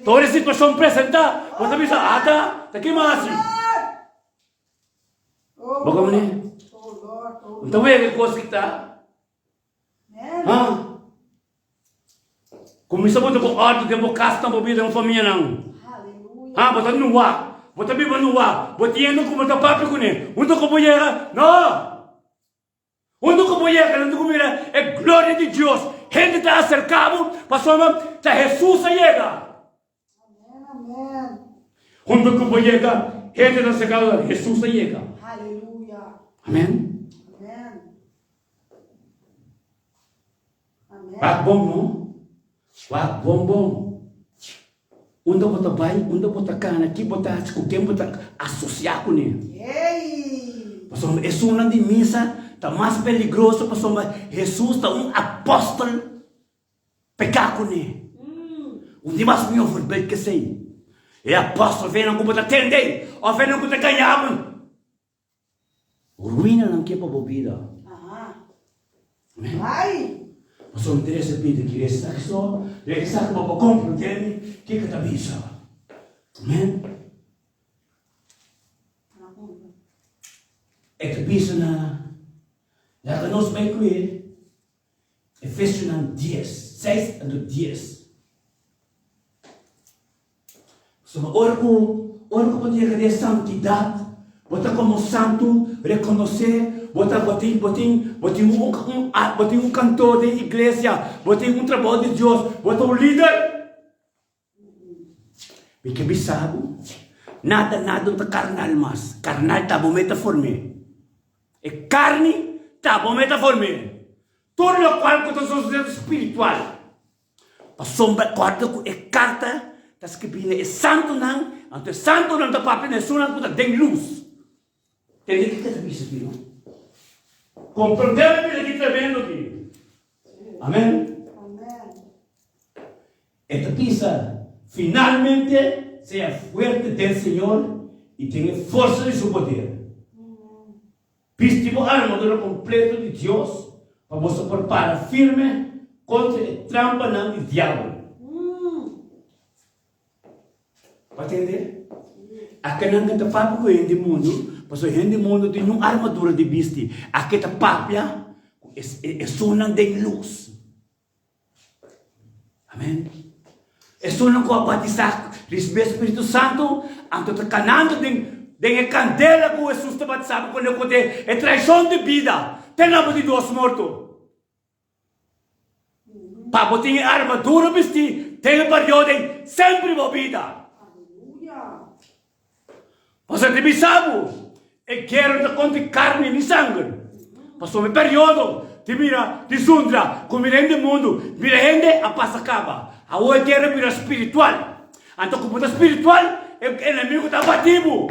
Tur e situacion presenta, bo ta bisa, Ata, ta ki mi haci? Bo ka mane? N ta wega e cos ki ta. Ha? Cuminsa bo ta cu ordu den bo cas, na bo bida, den bo famianan. Ha, bo ta nua, bo ta biba nua, bo ta yendo cu bo ta papia cune. Hunto cu bo yega, no! Unda ku bo yega nan ta ku mira e gloria di Dios. Hende ta aserká bo pasobra ta Hesus a yega. Unda ku bo yega hende ta aserká bo, Hesus a yega. Amen. Wak bon no? Wak bon bon. Unda bo ta bai, unda bo ta kana, ki bo ta hasi, ku ken bo ta asosiá kuné. Pasobra esunnan di misa ta mas peligroso pasobra Hesus ta un apòstel pegá kuné. Un di mas mihó voorbeeld k'esei. E apòstel fenan ku bo ta tende òf fenan ku ta gañá bo. Ruina nan ke pa bo bida. Amen. Pasobra mi ta resa pidi ki resa esaki so, resa esaki pa bo komprende mi kiko ta bisa. Amen. E ta bisa na. Laga nos bai ku e Efesionan dies, seis anto dies. Pasobra ora ku ora ku bo ta yega den e santidat, bo ta komo santu rekonosé, bo ta bo tin bo tin bo tin un un bo tin un kantor den iglesia, bo tin un trabou di Dios, bo ta un lider. Mi ke bisa bo, nada nada no ta karnal mas, karnal ta bo meta form'é. E karni ta bo meta form'é. Tur lokual ku ta sosodé ta spiritual. Pasobra kòrda ku e karta ta skibí na e santunan, anto e santunan ta papia na esunnan ku ta den lus. Tende kiko ta bisa aki, no? Komprondé mi bida ki tremendo aki. Amen. E ta bisa, Finalmente, sea fuerte den Señor i den e forsa di su poder. Bisti bo armadura kompleto di Dios pa boso por para firme kontra e trampanan di diabel. Bo a tende? Akenan ke ta papia ku hende mundu, pasobra hende mundu tin un armadura di bisti. Ake ta papia ku esunnan den lus. Amen. Esunnan ku a batisá risibí e Spiritu Santu, anto ta kanando den den e kandela ku Hesus ta batisá pa pone kote e traishon di bida te na bo di dos morto. Pa bo tin e armadura bistí den e periodo ei sempri bo bida. Pasobra ta bisa bo, e guera no ta kontra e karni ni sanger. Pasobra e periodo di mira di zundra ku mira hende mundu, mira hende a pasa kaba. Awor e guera bira spiritual. Anto ku bo ta spiritual, e enemigu ta bati bo.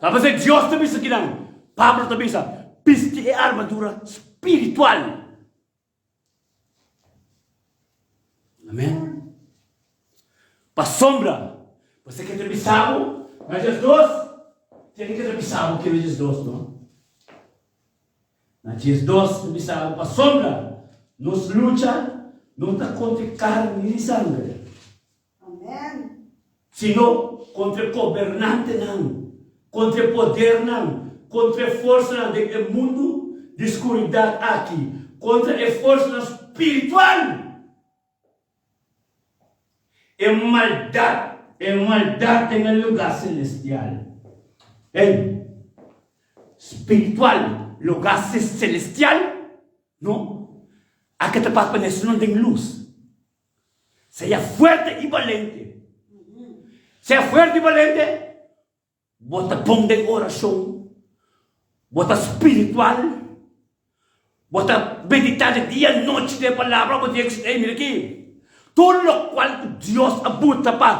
Ta p'esei Dios ta bisa kinan, Pablo ta bisa, bisti e armadura spiritual. Amen. Pasobra, bo ke ta bisa bo na djesdos? Tene ke ta bisa bo ke na djesdos, no? Na djesdos ta bisa bo, pasobra nos lucha no ta kontra e karni ni sangre. Sino kontra e gobernantenan, kontra e podernan, kontra e forsanan den e mundu di skuridat aki, kontra e forsanan spiritual. E maldat, e maldat den e lugá selestial. Ey, spiritual, lugá selestial? No. Aki ta papia n'esunnan den lus. Sea fuerte i balente. Sea fuerte i balente, bo ta bon den orashon, bo ta spiritual, bo ta meditá di dia i nochi den e palabra, bo tin éksito. Ey, mira aki, tur lokual ku Dios a buta pa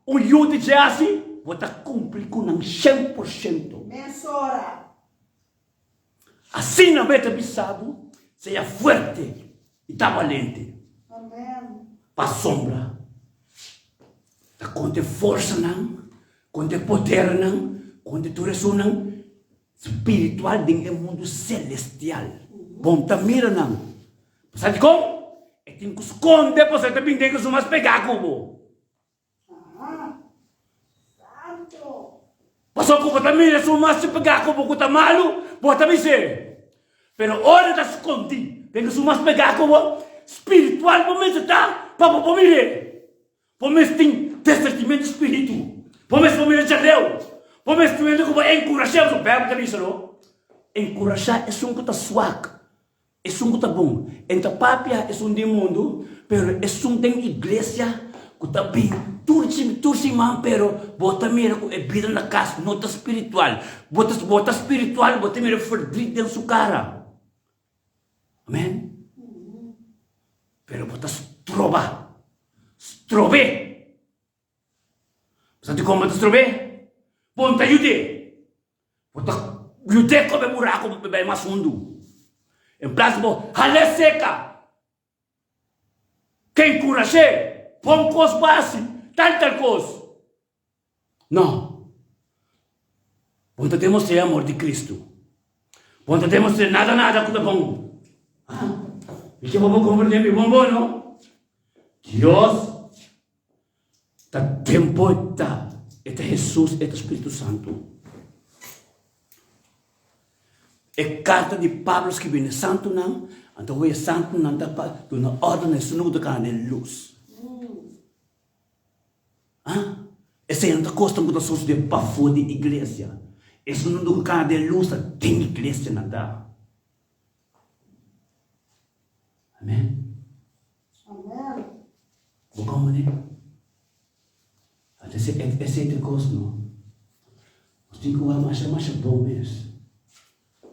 un yu di dje hasi, bo ta kumpli ku nan 100%. Mesora. Asina bo e ta bisa bo, sea fuerte i ta balente. Pasobra ta konta e forsanan, konta e podernan, konta tur esunnan spiritual den e mundu selestial. Bon ta mira nan. Bo sa dikon? E tin ku skonde pasobra e ta bin den ku su mas pegá ku bo. Pasobra ku bo ta mira su mas si pegá ku bo ku ta malu, bo ta bis'é. Pero ora e ta skondí den su mas pegá ku bo, spiritual bo mester ta pa bo por mir'é. Bo mester tin desertimentu di spiritu. Bo mester por mira djaleu. Bo mester tin hende ku bo enkurashá. Pasobra Beibel ta bisa no, enkurashá esun ku ta swak. Esun ku ta bon, e no ta papia esun den mundu, pero esun den iglesia ku ta bin tur tur siman, pero bo ta mira ku e bida na kas no ta spiritual. Bo ta bo ta spiritual, bo ta mira verdriet den su kara. Amen. Pero bo ta stroba, strob'é. Bo sa dikon bo ta strob'é? Bo no ta yud'é. Bo ta yud'é kobe buraku pa bai mas hundu. En plas di bo hal'é seka, ke enkurash'é, pon kos pa hasi, tal tal kos. No. Bo no ta demostr'é e amor di Kristu. Bo no ta demostr'é nada nada ku ta bon. Mi ke pa bo komprendé mi bon bon, no? Dios Ta tempo e ta e ta Hesus e ta Spiritu Santu. E karta di Pablo skibí na e santunan, anto hopi e santunan ta pa duna òrdu na esun ku ta kana den lus. Ah, esei no ta kosnan ku ta sosodé pafó di iglesia. Esun ku ta kana den lus ta den iglesia nan ta. Amen. Amen. Bo komprendé? Anto esei ta e kos no. Nos tin ku wak masha masha bon mes.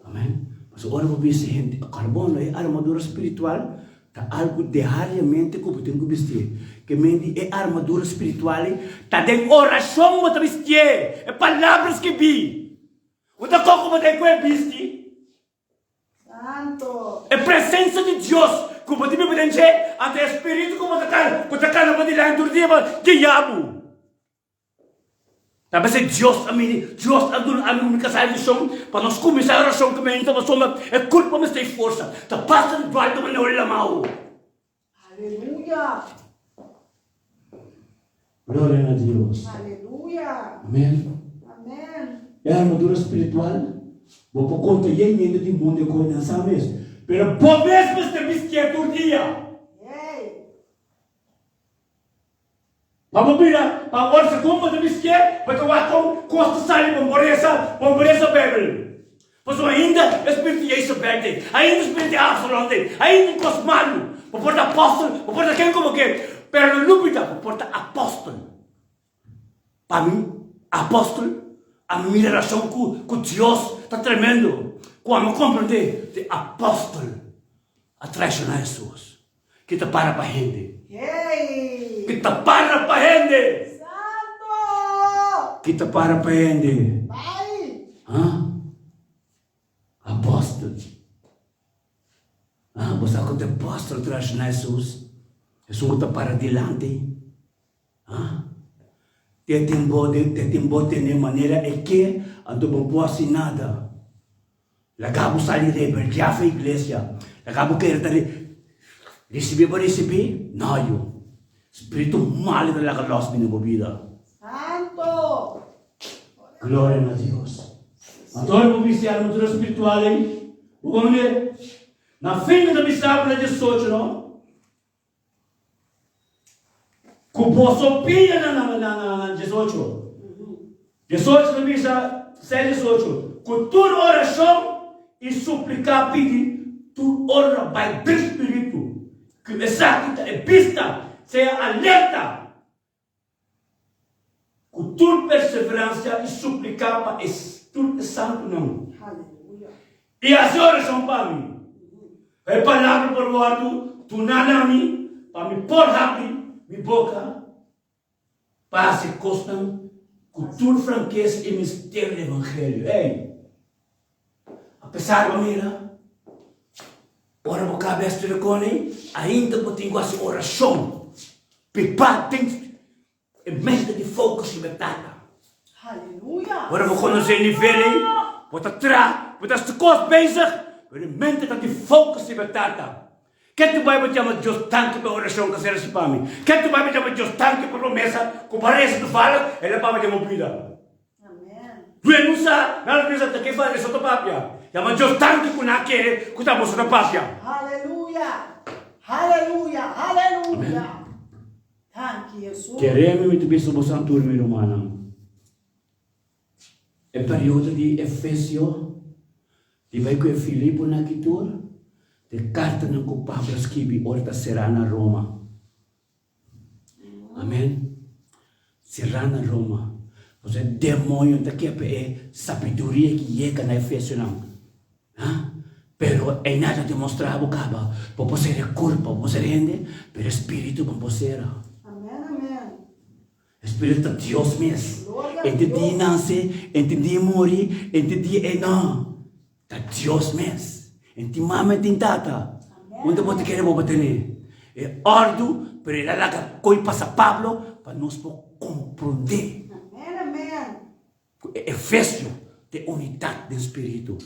Amen. Pasobra ora bo bisti hende karbono, e armadura spiritual ta algu diariamente ku bo tin ku bistié. Ke men di e armadura spiritual ei ta den orashon bo ta bistié, e palabra skibí. Bo ta kòrda ku bo ta e ku e bisti? Santo. E presensia di Dios ku bo tin biba den dje, anto e spiritu ku bo ta kana, ku ta kana bo dilanti tur dia pa guia bo. Ta p'esei Dios a mini, Dios a duna ami ku mi kasá e vishon pa nos kuminsá e orashon ku mi ainda ta pasobra e kulpa mester e forsa ta pasa di dual ta manera ora lamau. Aleluya. Gloria na Dios. Aleluya. Amen. Amen. E armadura spiritual, bo por konta yen hende di mundu e koi nan sa mes, pero bo mes mester bistié tur dia. Hey. Pa bo bira, pa ora segun bo ta bistié, bo ta wak kon kos ta sali pa bo resa, pa bo resa Bijbel. Pasobra ainda e spiritu di Jezabel t'ei, ainda e spiritu di Absalom t'ei, ainda e kos malu. Bo por ta apòstel, bo por ta ken ku bo ke, pero no lubida, bo por ta apòstel. Pa mi, apòstel, a mi relashon ku ku Dios ta tremendo. Ku ami a komprendé di apòstel a traishoná Hesus, ki ta para pa hende. Hey! Ki ta para pa hende! Santo! Ki ta para pa hende! Bai! Ha? Apòstel. Ha? Bo sa ku ta apòstel trashoná Hesus? Esun ku ta para dilanti. Ha? Te tin bo, te tin bo tene manera e ke, anto bo por hasi nada. Laga bo sali rebeldiá for iglesia. Laga bo kere ta risibí bo risibí? No yu. Spiritu malu ta laga lòs bini bo bida. Santo! Gloria na Dios. Anto ora bo bisti armadura spiritual ei, bo komende na fin ku ta bisa bo na diesocho no, ku boso pia na na na na diesocho. Diesocho ta bisa, seis diesocho, ku tur orashon i supliká pidi tur ora bai den spiritu, ku esaki ta e bista, sea alerta. Ku tur perseveransia i supliká pa e tur e santunan. I hasi orashon pa mi, pa e palabra por wòrdu duná na mi, pa mi por habri mi boka pa hasi kosnan ku tur frankesa i misterio di evangelio. Ey! Apesar bo mira, ora bo kabes ta rekoni, ainda bo tin ku hasi orashon. Pipa den e mente di focus riba e tata. Haleluya! Ora bo konosé e nivel ei, bo ta tra, bo ta hasi kos bezig, pero e mente ta di focus riba e tata. Ke tu bai bo chama Dios danki pa e orashon ku a ser hasi pa mi? Ke tu bai bo chama Dios danki pa promesa ku bo a resa tu fala, el a papia den bo bida? Amen. Duenu sa, nan a pensa ta ke fala eso ta papia. Yama Dios danki ku nan a kere ku ta boso ta papia. Haleluya! Haleluya! Haleluya! Danki Jesus. Keremi mi ta bisa boso antur mi rumannan. E periodo di Efesio, di bai ku e Filiponan aki tur, ta e kartanan ku Pablo a skibi ora ta será na Roma. Amen. Será na Roma. Pasobra e demoño ta ke pa e sabiduria ki yega na Efesionan. Ha? Pero e nada demostrá bo kaba. Bo por ser e kurpa, bo por ser hende, pero e spiritu bo no por ser. Amen, amen. Espíritu ta Dios mes. Ente di nase, ente di muri, ente di e no. Ta Dios mes. Ente mama, ente tata. Unda bo ta kere bo bo tene? E ordu, pero el a laga koi pasa Pablo pa nos por komprondé. Amen, amen. Ku e Efesio ta e unidat den spiritu.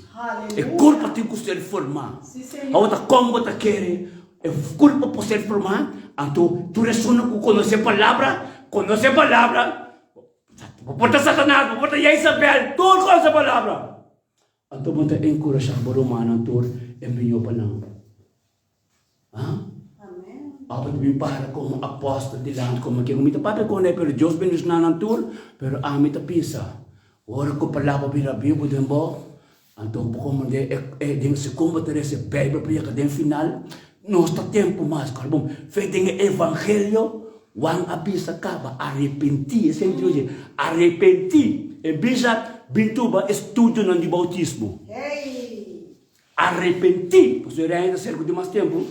E kurpa tin ku ser formá. Awor ta kon bo ta kere e kurpa por ser formá? Anto tur esunnan ku konosé palabra, konosé palabra, bo por ta Satanas, bo por ta Jezabel, tur konosé palabra. Anto bo ta enkurashá bo rumannan tur e mihó pa nan. Ha? Abo ta bin para komo apòstel dilanti komo ke ku mi ta papia ku nan, pero Dios bendishoná nan tur, pero ami ta bisa, ora ku palabra bira bibu den bo, anto bo komprendé e e den segun bo ta lesa e Beibel pa yega den final, no sta tempu mas. Kòrda bon, fe den e evangelio, Juan a bisa kaba, arepentí, esei Dios di, arepentí, e bisa bin tuba e studionan di boutismo. Arepentí, pasobra e reino ta serka di mas tempu.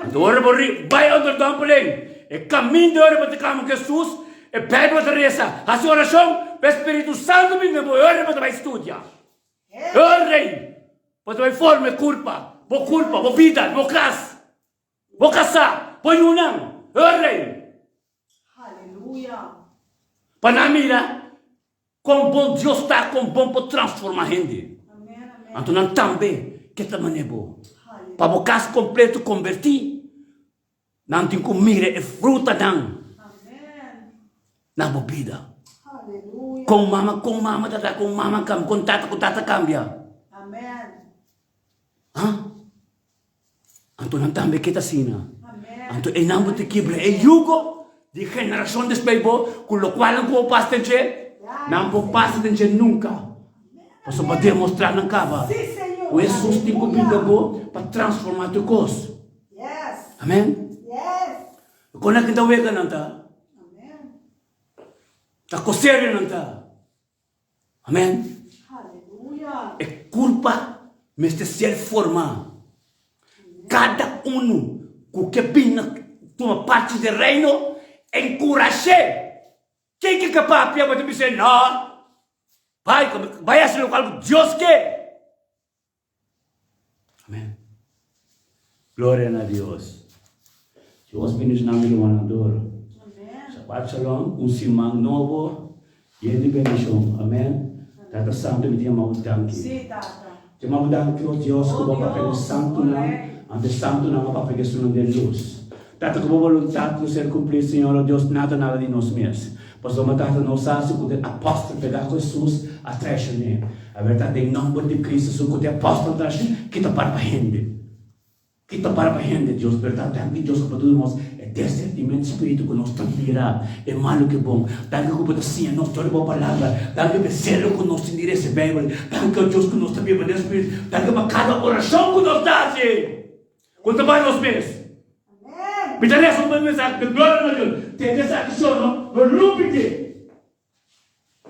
Anto ora bo ri bai onderdompeling, e kaminda ora bo ta kama ku Hesus, e Beibel ta resa, hasi orashon pa e Spiritu Santu bin den bo, e ora bo ta bai studia. E ora ei bo ta bai forma e kurpa, bo kurpa, bo bida, bo kas, bo kasá, bo yunan. E ora ei. Pa nan mira Kon bon Dios ta, kon bon por transforma hende. Anto nan tambe ke ta mane bo. Pa bo kas kompleto kombertí, nan tin ku mira e frutanan na bo bida. Kon mama, kon mama ta ta, kon mama kambia, kon tata, kon tata kambia. Ha? Anto nan tambe ke ta asina. Anto einan bo ta kibra e yugo di generashon despues bo, ku lokual nan ku bo pasa den dje, nan por pasa den dje nunka. Pasobra bo a demostrá nan kaba ku Hesus tin ku bin den bo pa transformá tur kos. Amen. Kon nan ta wega nan ta? Ta koserio nan ta? Amen. E kurpa mester ser formá. Kada unu ku ke bin na tuma parti di Reino, enkurash'é. Ken ki ka papia bo ta bis'é, No, bai, bai hasi lokual ku Dios ke. Amen. Gloria na Dios. Dios bendiciona mi rumannan tur. Shabbat shalom, un siman nobo yen di bendicion. Amen. Tata Santo mi ta yama bo danki. Sí, Tata. Yama bo danki, oh Dios, ku bo papia ku santunan, ante santunan a papia ku esunnan den lus. Tata, ku bo boluntat lo ser kumplí, Señor, oh Dios, nada nada di nos mes. Pasobra, Tata, nos sa si ku den apòstel pegá ku Hesus a traishon'é. Awe, Tata, den nòmber di Cristo, esun ku den apòstel a traishon'é, kita para pa hende. Kita para pa hende, Dios. Pero, Tata, danki Dios ku bo ta duna nos e disernimento spiritu ku nos ta mira e malu ku e bon. Danki ku bo ta siña nos dor di bo Palabra. Danki pa e selo ku nos tin di resa e Beibel. Danki, oh Dios, ku nos ta biba den spiritu. Danki pa kada orashon ku nos ta hasi. Ku ta bai nos mes. Mi ta resa un buen mensahe ku gloria na Dios. Tende esaki so no, no lubid'é.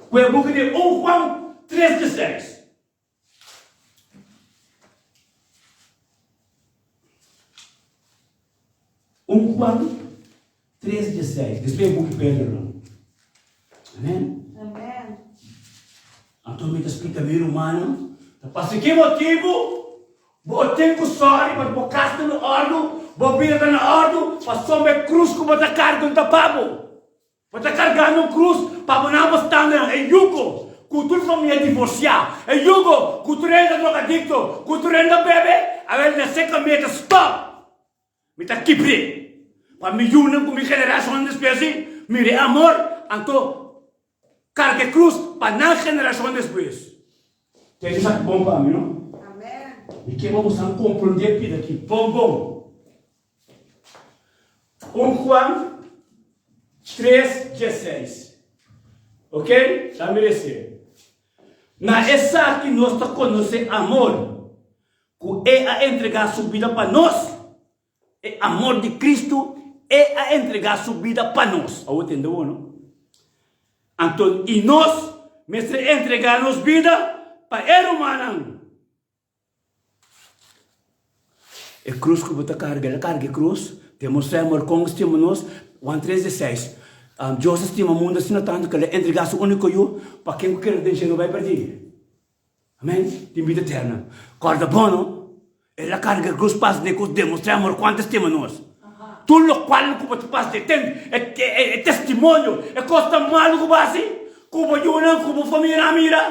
Ku e buki di 1 Juan 3 di 6. Un Juan 3 di 6. Despues e buki Pedro no. Amen. Amen. Anto mi ta splika mi rumannan, ta pasa ki motibu bo tin ku sòri pa bo kas ta na òrdu, bo bida ta na òrdu, pasobra e krus ku bo ta karga no ta pa bo. Bo ta kargando un krus pa bo nan bo standanan, e yugo ku tur famia divorsiá, e yugo ku tur hende ta drogadikto, ku tur hende ta bebe, awel na se kaminda ta stòp. Mi ta kibr'é pa mi yunan ku mi generashonnan despues di mira e amor, anto karga e krus pa nan generashon despues. Tende esaki bon pa mi, no? Mi ke pa boso komprondé pida aki bon bon. 1 Juan 3, 16. Ok? Ta meresé. Na esaki nos ta konosé amor. Ku E a entregá Su bida pa nos, e amor di Kristu, E a entregá Su bida pa nos. Awor tende bo, no? Anto, i nos mester entregá nos bida pa e rumannan. E krus ku bo ta karga, el a karga e krus, demostrá e amor kon e stima nos, Juan tres di seis. Dios a stima mundu asina tantu ku el a entregá Su úniko Yu, pa ken ku kere den dje no bai pèrdí. Amen, tin bida eterna. Corda bon no, el a carga e cruz pas di cruz demostra amor cuanto e stima nos. Tur locual cu bo ta pasa e e testimonio, e cos tan malo cu bo haci, cu bo yunan, cu bo familianan a mira,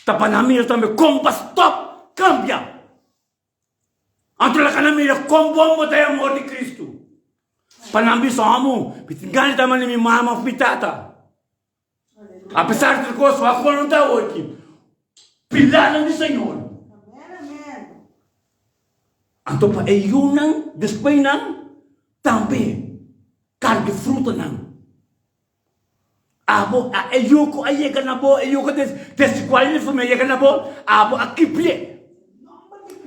ta pa nan mira tambe con pa stop cambia. Anto laga nan mira kon bon bo ta e amor di Kristu. Pa nan bisa, Amo, mi tin gana di ta manda mi mama òf mi tata. Apesar di tur kos, wak kon nan ta awoki. Pilarnan di Señor. Anto pa e yunan despues nan tambe karga e frutanan. Abo a e yu ku a yega na bo, e yu ku desigual di famia yega na bo, abo a kipi'e.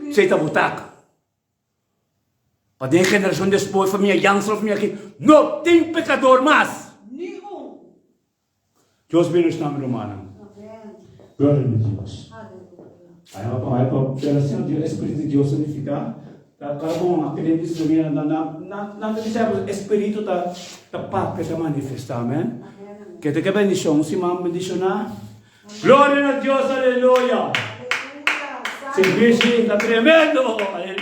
Esei ta bo taka. Pa den generashon despues famia Jansen of famia aki no tin pekador mas. Dios bendiciona mi rumannan. Gloria na Dios. Ay pa ay pa pero asina Dios espiritu di Dios significa ta cada bon a kere bisa mi na na na na ta bisa espiritu ta ta papia ta manifesta amen. Ke te ke bendicion si man bendiciona. Gloria na Dios aleluya. Servicio ta tremendo. Aleluya.